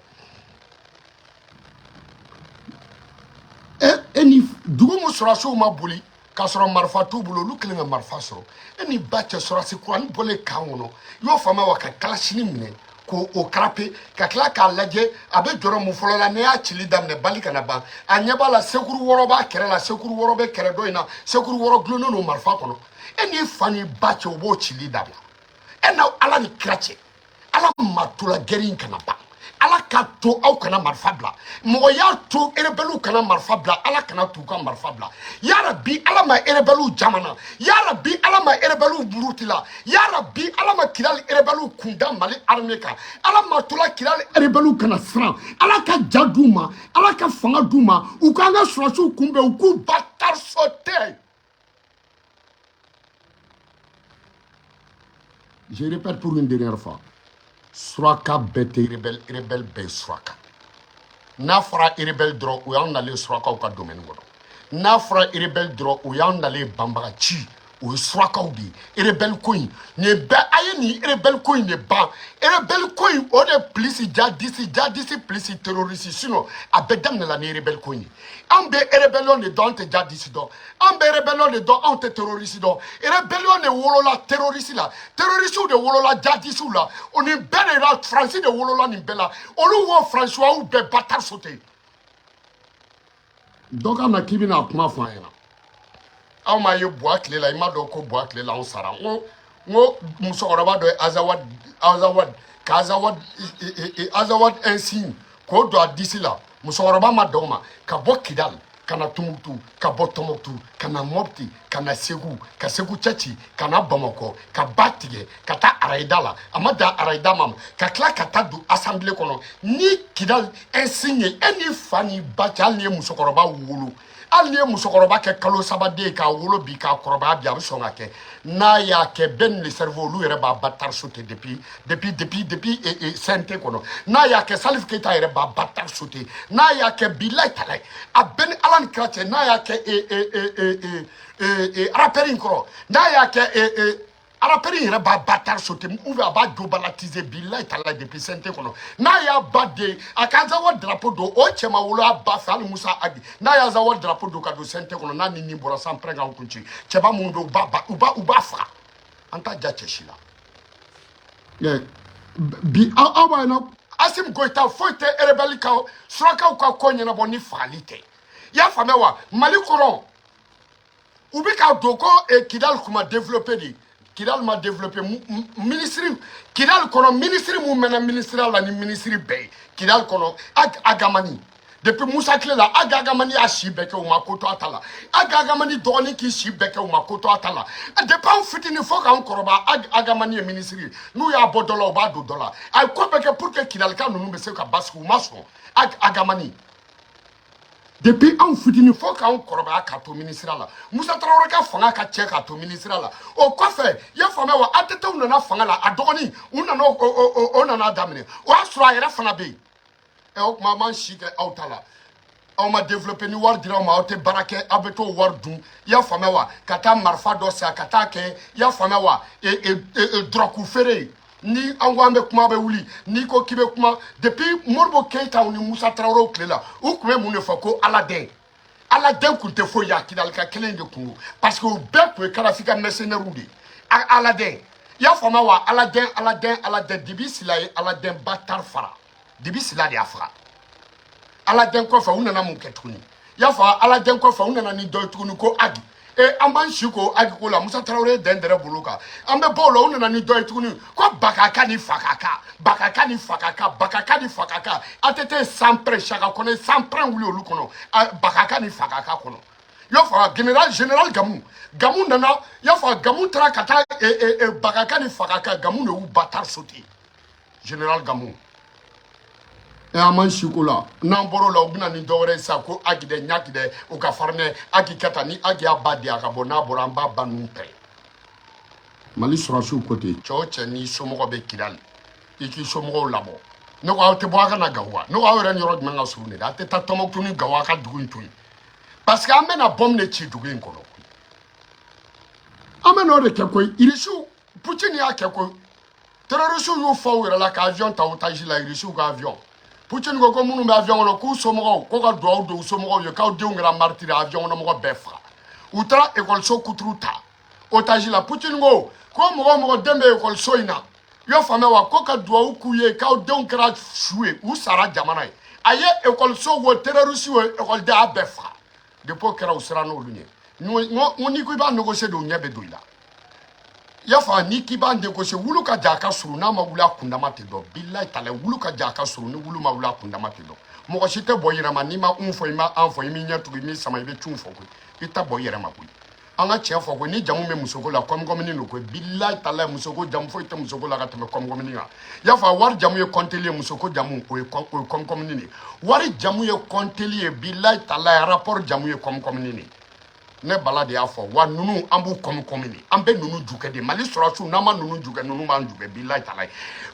E ni dugu mun sɔrɔsiw ma boli k'a sɔrɔ marifa t'u bolo, olu kelen ka marifa sɔrɔ. E ni ba cɛ, sɔrɔsi kuranin bɔlen kan kɔnɔ, i y'o faamuya wa? Ka kalasini minɛ k'o o karape, ka tila k'a lajɛ a bɛ jɔrɔ mun fɔlɔ la. N'i y'a cili daminɛ, bali kana ban. A ɲɛ b'a la, sekuru wɔɔrɔ b'a kɛrɛ la, sekuru wɔɔrɔ bɛ kɛrɛ dɔ in na, sekuru wɔɔrɔ gulonnen don marifa kɔnɔ. E n'i fa n'i ba cɛ, o b'o cili dabila. E n'aw Ala ni kira cɛ, Ala ma tola gɛri in kana ban. Ala ka to aw kana marifa bila. Mɔgɔ y'a to erebɛliw kana marifa bila, Ala kana t'u ka marifa bila. Yarabi, Ala ma erebɛliw jamana. Yarabi, Ala ma erebɛliw muruti la. Yarabi, Ala ma Kidali erebɛliw kunda Mali armée kan. Ala ma tola Kidali erebɛliw kana siran. Ala ka ja d'u ma, Ala ka fanga d'u ma, u k'an ka sɔrɔsiw kunbɛn, u k'u ba tariso tɛ. Je répète pour une dernière fois, suraka bɛɛ tɛ rebelle, rebelle bɛɛ ye suraka. N'a fɔra rebelle dɔrɔn, o y'anw nalen surakaw ka domaine kɔnɔ. N'a fɔra rebelle dɔrɔn, o y'anw nalen banbagaci, o ye surakaw de ye. Rebelle ko in nin bɛɛ, a ye nin rebelle ko in de ban. Rebelle ko in, o de plus jadisi, jadisi plus terroriste. Sinon a bɛɛ daminɛla ni rebelle ko in ye. Anw bɛ rébellion de dɔn, anw tɛ jadisi dɔn. Anw bɛ rébellion de dɔn, anw tɛ terroriste dɔn. Rébellion de wolola terroriste la, terroriste de wolola jadisiw la. O nin bɛɛ de la, Faransi de wolola nin bɛɛ la. Olu wo Faransiwaw bɛɛ bâtard sauté. Dɔ ka na k'i bɛna kuma fɔ an ɲɛna. Aw m'a ye buwa tile la, i m'a dɔn ko buwa tile la anw sara. N ko musokɔrɔba dɔ ye Azawad, Azawad ka Azawad, Azawad insigne k'o don a disi la. Musokɔrɔba ma dan o ma, ka bɔ Kidal ka na Tumutu, ka bɔ Tɔnbɔkutu ka na Mɔpti, ka na Segu, ka Segu cɛci, ka na Bamakɔ, ka ba tigɛ ka taa arayida la. A ma dan arayida ma, ka tila ka taa don assemblée kɔnɔ ni Kidal insigne. E ni fa ni ba cɛ, hali ni ye musokɔrɔba wolo, hali ni ye musokɔrɔba kɛ kalo saba den ye k'a wolo bi k'a kɔrɔbaya bi, a bɛ sɔn ka kɛ. N'a y'a kɛ Ben le cerveau, olu yɛrɛ b'a bâtard sauter depuis CNT kɔnɔ. N'a y'a kɛ Salif Keita yɛrɛ b'a bâtard sauter. N'a y'a kɛ, bilayi talayi, a bɛɛ ni Ala ni kira cɛ. N'a y'a kɛ rappeur in kɔrɔ, n'a y'a kɛ rappeur in yɛrɛ b'a bâtard sauter ou bien a b'a jobalatiser, bilayi talayi, depuis CNT kɔnɔ. N'a y'a ba den a ka Azawad drapeau don, o cɛ ma wolo a ba fɛ, hali Musa Agi, n'a y'a Azawad drapeau don ka don CNT kɔnɔ, n'a ni nin bɔra san pɛrɛn k'an kun ci. Cɛba minnu bɛ yen, u b'a faga. An t'a ja cɛ si la. Bi aw b'a ye nɔ, Assimi Goïta foyi tɛ rebelle ka surakaw ka ko ɲɛnabɔ ni fagali tɛ. I y'a faamuya wa? Mali kɔnɔ, u bɛ k'a don ko Kidali kuma développé de. Kidali ma développé. Ministre Kidali kɔnɔ, ministre mun mɛnna ministre la ni ministre bɛɛ ye Kidali kɔnɔ, Agamani, depuis Musa tile la, Agamani y'a si bɛɛ kɛ, u ma ko to a ta la. Agamani dɔgɔnin k'i si bɛɛ kɛ, u ma ko to a ta la. Depuis anw fitinin fo k'anw kɔrɔba, Agamani ye ministre ye. N'u y'a bɔ dɔ la, u b'a don dɔ la. A ye ko bɛɛ kɛ pour que Kidalika ninnu bɛ se ka basigi, u ma sɔn. Agamani, depuis anw fitinin fo k'anw kɔrɔbaya, k'a to minisiriya la. Musa Tarawele ka fanga ka cɛ k'a to minisiriya la. O kɔfɛ, i y'a faamuya wa, ATT nana fanga la, a dɔgɔnin u nana o nana daminɛ, o y'a sɔrɔ a yɛrɛ fana bɛ yen. Ɛ, o tuma an b'an si kɛ aw ta la. Aw ma développé. Ni wari dira aw ma, aw tɛ baara kɛ, aw bɛ t'o wari dun. I y'a faamuya wa? Ka taa marifa dɔ san ka taa kɛ, i y'a faamuya wa, dɔrɔgu feere ye. Ni an ko an bɛ kuma, bɛ wuli. N'i ko k'i bɛ kuma, depuis Modibo Keyita ni Musa Tarawelew tile la, u tun bɛ mun de fɔ? Ko Ala den, Ala den kun tɛ foyi ye, a Kidalika kelen de kun don, parce que u bɛɛ tun ye Kadafi ka mercenaires de ye. Ala den, i y'a faamuya wa? Ala den, Ala den, Ala den. Dibi Sila ye Ala den ba tar fara. Dibi Sila de y'a faga. Ala den kɔfɛ, u nana mun kɛ tuguni? I y'a fɔ, Ala den kɔfɛ, u nana ni dɔ ye tuguni ko Agi. E, an b'an si ko Agi ko la. Musa Tarawele ye dɛn dɛrɛ bolo kan. An bɛ bɔ o la, u nana ni dɔ ye tuguni ko Bakaka ni Fakaka, Bakaka ni Fakaka, Bakaka ni Fakaka. ATT sanpɛrɛn, Saka kɔnɔ sanpɛrɛn wuli olu kɔnɔ, Bakaka ni Fakaka kɔnɔ. I y'a fɔ, général Gamu, Gamu nana, i y'a fɔ, Gamu taara ka taa Bakaka ni Fakaka, Gamu de y'u bâtard sauté, général Gamu. Ɛ, an m'an si ko la. N'an bɔr'o la, u bɛna ni dɔwɛrɛ ye sisan ko Agi dɛ, ɲaki dɛ, u ka farin dɛ. Agi ka taa ni Agi y'a ba di, a ka bɔ. N'a bɔra, an b'a ba ninnu pɛrɛ. Mali sɔrɔsiw ko ten, cɛ o cɛ n'i somɔgɔ bɛ Kidali, i k'i somɔgɔw labɔ. Ne ko aw tɛ bɔ, a ka na Gawo wa? Ne ko aw yɛrɛ ni yɔrɔ jumɛn ka surun de dɛ? A tɛ taa Tɔnbɔkutu ni Gawo, a ka dugu in to yen, parce que an bɛna bɔmu de ci dugu in kɔnɔ. An bɛ n'o de kɛ koyi. Irisiw, Putin y'a kɛ koyi. Terrorisiw y'u fa u yɛrɛ la ka avion ta otage la, irisiw ka avion. Putin ko ko minnu bɛ avion kɔnɔ, k'u somɔgɔw ko ka duwawu don u somɔgɔw ye, k'aw denw kɛra martyr. Avion kɔnɔ mɔgɔ bɛɛ faga. U taara ekɔliso kuturu ta otage la. Putin ko ko mɔgɔ o mɔgɔ den bɛ ekɔliso in na, i y'a faamuya wa, ko ka duwawu k'u ye k'aw denw kɛra su ye, u sara jamana ye. A ye ekɔliso wo, terroriste wo, ekɔliden, a bɛɛ faga. Depuis o kɛra, u siran n'olu ɲɛ. N ko n'i ko i b'a négocier de, u ɲɛ bɛ don i la. I y'a faamu? N'i k'i b'a négocier, wulu ka jan a ka surun, n'a ma wuli a kundama tɛ dɔn. Bilayi talayi, wulu ka jan a ka surun, ni wulu ma wuli a kundama tɛ dɔn. Mɔgɔ si tɛ bɔ i yɛrɛ ma. N'i ma un fɔ, i ma an fɔ, i m'i ɲɛ tugu, i m'i sama, i bɛ cun fɔ koyi. I tɛ bɔ i yɛrɛ ma koyi. An ka tiɲɛ fɔ koyi. Ni jamu bɛ musoko la, kɔmikɔmini don koyi. Bilayi talayi, musoko jamu foyi tɛ musoko la ka tɛmɛ kɔmikɔmini kan. I y'a faamu? Wari jamu ye kɔnteli ye, musoko jamu o ye kɔmikɔmini de ye. Wari jamu ye kɔnteli ye, bilayi talayi. Rapport jamu ye kɔmikɔmini de ye. Ne Bala de y'a fɔ wa. Ninnu, an b'u kɔmi kɔmi de, an bɛ ninnu jukɛ de. Mali sɔrɔsiw, n'an ma ninnu jukɛ, ninnu b'an jukɛ, bilayi talayi.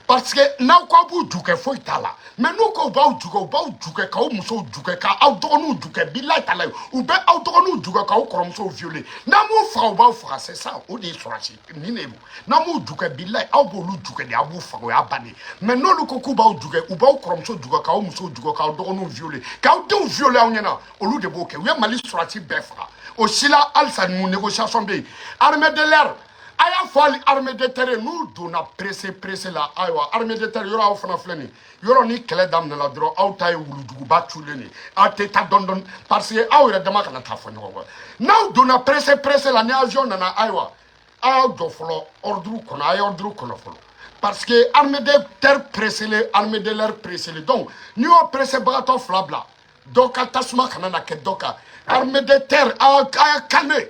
Parce que n'aw ko aw b'u jukɛ, foyi t'a la. Mais n'u ko u b'aw jukɛ, u b'aw jukɛ k'aw musow jukɛ, k'aw dɔgɔninw jukɛ, bilayi talayi. U bɛ aw dɔgɔninw jukɛ k'aw kɔrɔmusow violer. N'an m'u faga, u b'aw faga. C'est ça, o de ye sɔrɔsi nin de don. N'an m'u jukɛ, bilayi, aw b'olu jukɛ de, aw b'u faga, o y'a bannen. Mais n'olu ko k'u b'aw jukɛ, u b'aw kɔrɔmuso jukɛ, k'aw musow jukɛ, k'aw dɔgɔninw violer, k'aw denw violer aw ɲɛna. Olu de b'o kɛ. U ye Mali sɔrɔsi bɛɛ faga. O si la, halisa mun négociation bɛ yen? Armée de l'air, a y'a fɔ hali armée de terre, n'u donna pressé pressé la, ayiwa, armée de terre yɔrɔ, aw fana filɛ nin yɔrɔ, ni kɛlɛ daminɛna dɔrɔn, aw ta ye wulujuguba culen de, aw tɛ taa dɔɔni dɔɔni, parce que aw yɛrɛ dama kana taa fɔ ɲɔgɔn kɔ. N'aw donna pressé pressé la, ni avion nana, ayiwa, a y'aw jɔ fɔlɔ ordre kɔnɔ, a ye ordre kɔnɔ fɔlɔ, parce que armée de terre pressé, armée de l'air pressé. Donc n'i y'o pressé bagatɔ fila bila, dɔ ka tasuma kana na kɛ dɔ kan. Armée de terre, a y'a calmer.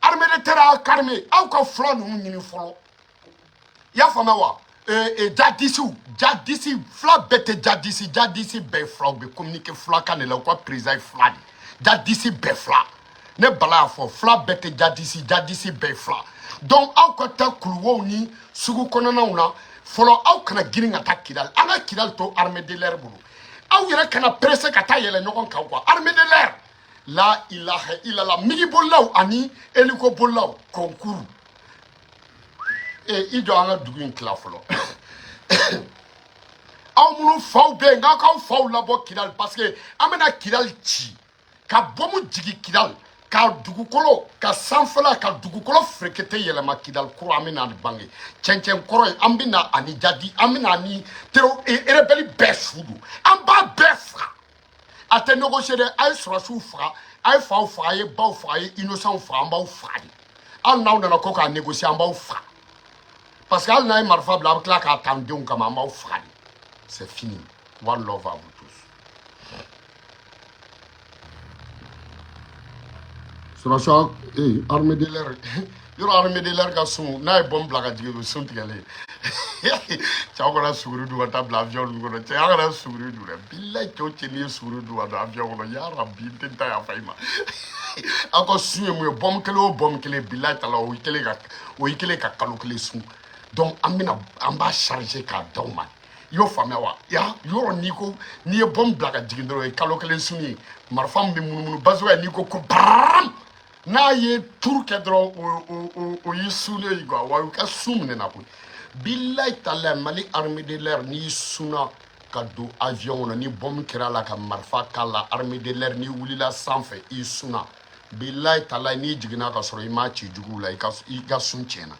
Armée de terre, a y'a calmer. Aw ka fila ninnu ɲini fɔlɔ, i y'a faamuya wa? Jadisiw, jadisi fila bɛɛ tɛ jadisi, jadisi bɛɛ ye filaw bɛ communiquer filakan de la. U ka président ye fila de, jadisi bɛɛ fila. Ne Bala y'a fɔ, fila bɛɛ tɛ jadisi, jadisi bɛɛ ye fila. Donc aw ka taa kuluwow ni sugu kɔnɔnaw na fɔlɔ. Aw kana girin ka taa Kidali. An ka Kidali to armée de l'air bolo. Aw yɛrɛ kana pressé ka taa yɛlɛ ɲɔgɔn kan quoi. Armée de l'air, la ilaha illallah, migi bolilaw ani hélico bolilaw, concours. E i jɔ, an ka dugu in tila fɔlɔ. Aw minnu faw bɛ yen, k'aw k'aw faw labɔ Kidali, parce que an bɛna Kidali ci ka bɔmu jigin Kidali, ka dugukolo ka sanfɛla ka dugukolo ferekete yɛlɛma. Kidali kura, an bɛna bange cɛncɛn kɔrɔ ye. An bɛna ani jadi, an bɛna ani tero rebelle bɛɛ su don, an b'a bɛɛ faga. A tɛ négocier dɛ. A ye sɔrɔsiw faga, a ye faw faga, a ye baw faga, a ye innocent faga, an b'aw faga de. Hali n'aw nana ko k'a négocier, an b'aw faga, parce que hali n'a ye marifa bila, a bɛ tila k'a ta an denw kama. An b'aw faga de. C'est fini. One love à vous tous. Sɔrɔsiw, ee, armée de l'air yɔrɔ, armée de l'air ka sun, n'a ye bɔn bila ka jigin, o sun tigɛlen. Cɛw kana suguri dun ka taa bila avion ninnu kɔnɔ. Cɛ, a kana suguri dun dɛ. Bilayi, cɛw cɛ, n'i ye suguri dun ka don avion kɔnɔ, yarabi, n tɛ n ta yafa i ma. Aw ka sun ye mun ye? Bɔmu kelen o bɔmu kelen, bilayi tala, o y'i kelen ka, o y'i kelen ka kalo kelen sun. Donc an bɛna, an b'a charger k'a d'aw ma. I y'o faamuya wa? Ya yɔrɔ, n'i ko n'i ye bɔmu bila ka jigin dɔrɔn, o ye kalo kelen sun ye. Marifa min bɛ munumunu bazoya, n'i ko ko baram, n'a ye turu kɛ dɔrɔn, o y'i sunnen ye quoi. Wa u ka sun minɛ na koyi. Bilayi talayi, Mali armée de l'air, n'i sunna ka don avion kɔnɔ, ni bɔmu kɛra a la ka marifa k'a la, armée de l'air, n'i wulila sanfɛ, i sunna, bilayi talayi, n'i jiginna ka sɔrɔ i m'a ci juguw la, i ka sun tiɲɛna.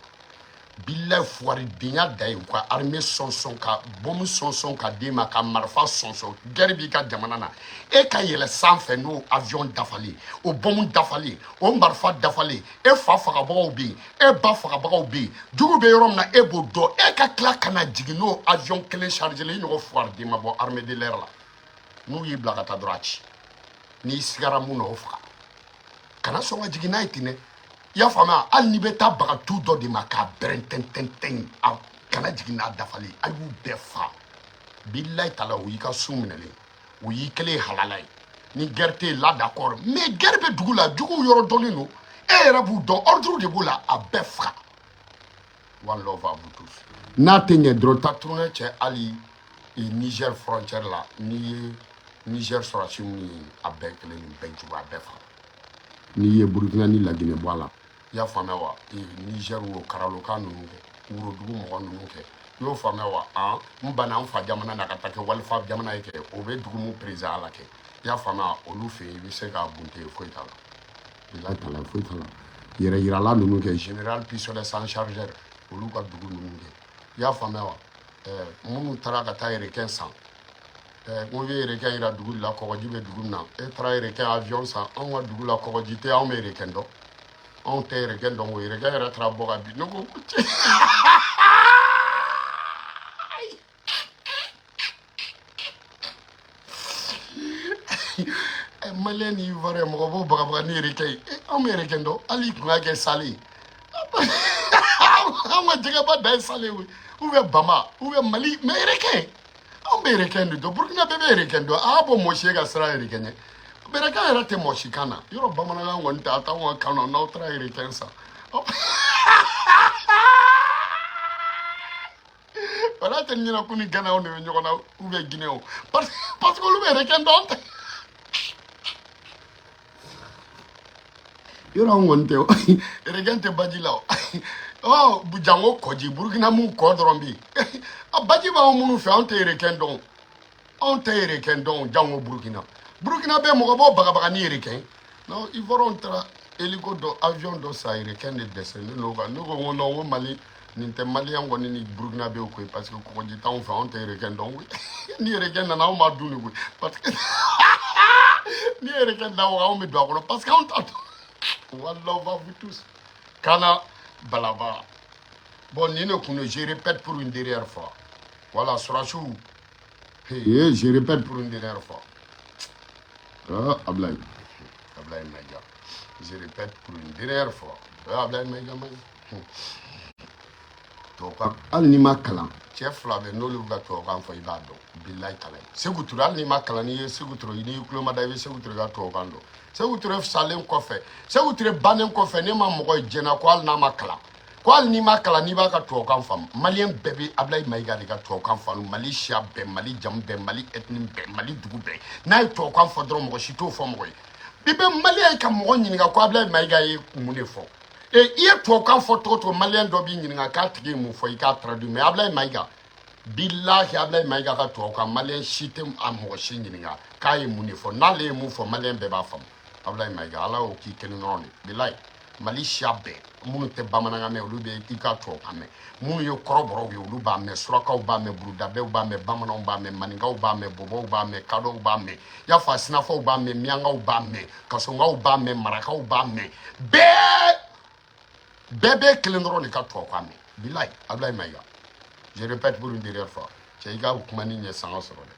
Bilayi, fuwaridenya da ye u ka armée sɔnsɔn ka bɔmu sɔnsɔn ka d'e ma, ka marifa sɔnsɔn. Guerre b'i ka jamana na, e ka yɛlɛ sanfɛ n'o avion dafalen, o bɔmu dafalen, o marifa dafalen, e fa fagabagaw bɛ yen, e ba fagabagaw bɛ yen, jugu bɛ yɔrɔ min na, e b'o dɔn, e ka tila ka na jigin n'o avion kelen chargé la, i ɲɔgɔn fuwariden ma bɔ armée de l'air la. N'u y'i bila ka taa dɔrɔn, a ci. N'i sigara mun na, o faga. Kana sɔn ka jigin n'a ye ten dɛ. I y'a faamuya? Hali n'i bɛ taa baga tu dɔ de ma k'a bɛrɛntɛntɛntɛn, a kana jigin n'a dafalen. A y'u bɛɛ fa. Bilayi tala, o y'i ka su minɛlen, o y'i kɛlen halala ye. Ni guerre tɛ yen là, d'accord, mais guerre bɛ dugu la, juguw yɔrɔ dɔnnen don, e yɛrɛ b'u dɔn, ordre de b'u la, a bɛɛ faga. One love à vous tous. N'a tɛ ɲɛ dɔrɔn, taa tournée cɛ hali Niger frontière la. N'i ye Niger sɔrɔsi minnu ye, a bɛɛ kelen, nin bɛɛ jugu, a bɛɛ faga. N'i ye Burukina ni Laginɛ bɔ a la, i y'a faamuya wa? Niger wo, Karaloka ninnu kɛ, Worodugu mɔgɔ ninnu kɛ, i y'o faamuya wa? An n banna n fa jamana na ka taa kɛ walifa jamana ye kɛ, o bɛ dugu mun président la kɛ, i y'a faamuya? Olu fɛ yen, i bɛ se k'a bunte, foyi t'a la, bilayi tala, foyi t'a la. Yɛrɛ yirala ninnu kɛ, général pistolet sans chargeur, olu ka dugu ninnu kɛ, i y'a faamuya wa? Minnu taara ka taa requin san, n ko i bɛ requin yira dugu de la, kɔgɔji bɛ dugu min na. E taara requin avion san, anw ka dugu la kɔgɔji tɛ, anw bɛ requin dɔn? Anw tɛ requin dɔn ko requin yɛrɛ taara bɔ ka bin. Ne ko cɛ, malien ni ivoirien, mɔgɔ b'o bagabaga ni requin ye. Anw bɛ requin dɔn? Hali i kun ka kɛ sale ye, anw ka jɛgɛba da ye sale ye, ou bien bama, ou bien Mali, mais requin, anw bɛ requin de dɔn. Burukina bɛɛ bɛ requin dɔn. A y'a bɔ mɔsi ye ka siran requin ɲɛ. Requin yɛrɛ tɛ mɔsi kan na yɔrɔ, bamanankan kɔni tɛ, a t'anw ka kan na. N'aw taara requin san, wala tɛ ɲɛna ko ni Ganaw de bɛ ɲɔgɔn na, ou bien Guinéenw, parce que olu bɛ requin dɔn, tɛ yɔrɔ, anw kɔni tɛ o, requin tɛ baji la o. Ɔ jango kɔji, Burukina mun kɔ dɔrɔn bi yen, baji b'anw minnu fɛ, anw tɛ requin dɔn, anw tɛ requin dɔn, jango Burukina. Burukina bɛ mɔgɔ b'o bagabaga ni requin. Non, Ivoirien taara hélico dɔ, avion dɔ san, requin de dɛsɛlen n'o kan. Ne ko n ko non, n ko Mali nin tɛ, malien kɔni ni Burukina bɛ koyi, parce que kɔgɔji t'anw fɛ, anw tɛ requin dɔn koyi. Ni requin nana, anw b'a dun de koyi, parce que ni requin da waga, anw bɛ don a kɔnɔ, parce que anw t'a dɔn. One love à vous tous. Kana balaba. Bon, nin de kun don, je répète pour une dernière fois. Voilà, sɔrɔsiw, hey, je répète pour une dernière fois. Ah, Ablaye, Ablaye Maïga. Je répète pour une dernière fois. Ah, Ablaye Maïga, Maïga. Tubabukan, hali n'i ma kalan, cɛ fila bɛ n'olu bɛ ka tubabukan fɔ, i b'a dɔn. Bilayi tala ye. Sekou Touré, hali n'i ma kalan, n'i ye Sekou Touré, n'i y'i tulo ma da, i bɛ Sekou Touré ka tubabukan dɔn. Sekou Touré salen kɔfɛ, Sekou Touré bannen kɔfɛ, ne ma mɔgɔ ye diɲɛ na ko hali n'a ma kalan, ko hali n'i ma kalan, n'i b'a ka tubabukan faamu. Malien bɛɛ bɛ Ablaye Maïga de ka tubabukan faamu. Mali siya bɛɛ, Mali jamu bɛɛ, Mali ethnie bɛɛ, Mali dugu bɛɛ, n'a ye tubabukan fɔ dɔrɔn, mɔgɔ si t'o fɔ mɔgɔ ye. I bɛ malien ye ka mɔgɔ ɲininka ko Ablaye Maïga ye mun de fɔ. E i ye tubabukan fɔ cogo cogo, malien dɔ b'i ɲininka k'a tigi ye mun fɔ, i k'a traduit. Mais Ablaye Maïga, bilahi, Ablaye Maïga ka tubabukan, malien si tɛ a mɔgɔ si ɲininka k'a ye mun de fɔ. N'ale ye mun fɔ, malien bɛɛ b'a faamu. Ablaye Maïga, Ala y'o k'i kelen dɔrɔn de. Bilahi, Mali siya bɛɛ, minnu tɛ bamanankan mɛn, olu bɛ i ka tubabukan mɛn. Minnu ye kɔrɔbɔrɔw ye, olu b'a mɛn, surakaw b'a mɛn, burudabɛw b'a mɛn, bamananw b'a mɛn, maninkaw b'a mɛn, bɔbɔw b'a mɛn, kadɔw b'a mɛn, yafa sinafaw b'a mɛn, miyankaw b'a mɛn, kasonkaw b'a mɛn, marakaw b'a mɛn, bɛɛ bɛɛ bɛ kelen dɔrɔn de ka tubabukan mɛn. Bilahi, Ablaye Maïga, je répète pour une dernière fois. Cɛ, i ka kuma ni ɲɛ sanga sɔrɔ dɛ.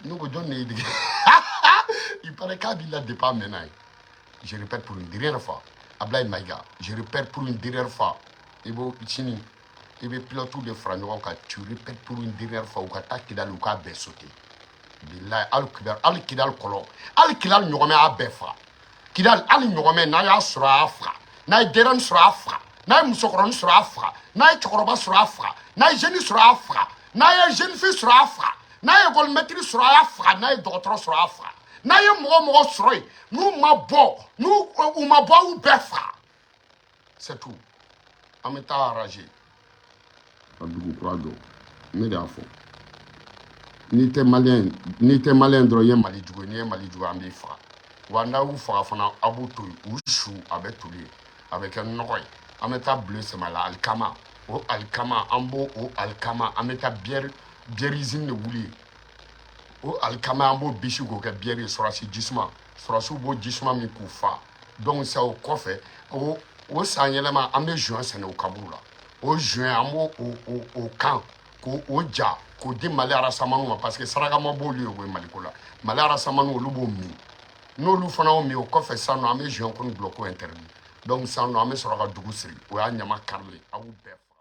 Ne ko jɔn de y'i dege? Il paraît k'a b'i la depuis a mɛnna ye. Je répète pour une dernière fois, Ablaye Maïga, je répète pour une dernière fois. I b'o sini, i bɛ pilote de fara ɲɔgɔn kan. Tu répètes pour une dernière fois, u ka taa Kidali, u k'a bɛɛ sauter. Bilahi, hali Kidali, hali Kidali kɔlɔn, hali Kidali ɲɔgɔmɛ, a bɛɛ faga. Kidali, hali ɲɔgɔmɛ, n'a y'a sɔrɔ, a y'a faga. N'a ye denyɛrɛnin sɔrɔ, a faga. N'a ye musokɔrɔnin sɔrɔ, a faga. N'a ye cɛkɔrɔba sɔrɔ, a faga. N'a ye jeune sɔrɔ, a faga. N'a ye jeune fille sɔrɔ, a faga. N'a ye école maître sɔrɔ, a y'a faga. N'a ye dɔgɔtɔrɔ sɔrɔ, a faga. N'a ye mɔgɔ mɔgɔ sɔrɔ yen, n'u ma bɔ, n'u u ma bɔ, aw bɛɛ faga. C'est tout. An bɛ taa arranger ka dugu kura jɔ. Ne de y'a fɔ, n'i tɛ malien, n'i tɛ malien dɔrɔn, i ye Mali jugu ye. N'i ye Mali jugu ye, an b'i faga. Wa n'a y'u faga fana, a b'u to yen, u su a bɛ toli yen, a bɛ kɛ nɔgɔ ye. An bɛ taa bulon sɛmɛ la, alikama, o alikama, an b'o o alikama, an bɛ taa bière, bière usine de wuli yen. O alikama, an b'o bisi k'o kɛ bière ye. Sɔrɔsi jisuma, sɔrɔsiw b'o jisuma min k'u fa. Donc sa, o kɔfɛ, o san yɛlɛma, an bɛ joint sɛnɛ o kaburu la. O joint, an b'o o kan k'o o ja k'o di Mali arasamaniw ma, parce que saraka ma b'olu ye koyi Maliko la. Mali arasamaniw, olu b'o min. N'olu fana y'o min, o kɔfɛ sisan nɔ, an bɛ joint ko ni gulɔ ko interdit. Donc sisan nɔ, an bɛ sɔrɔ ka dugu siri. O y'a ɲama karilen, aw b'u bɛɛ faga.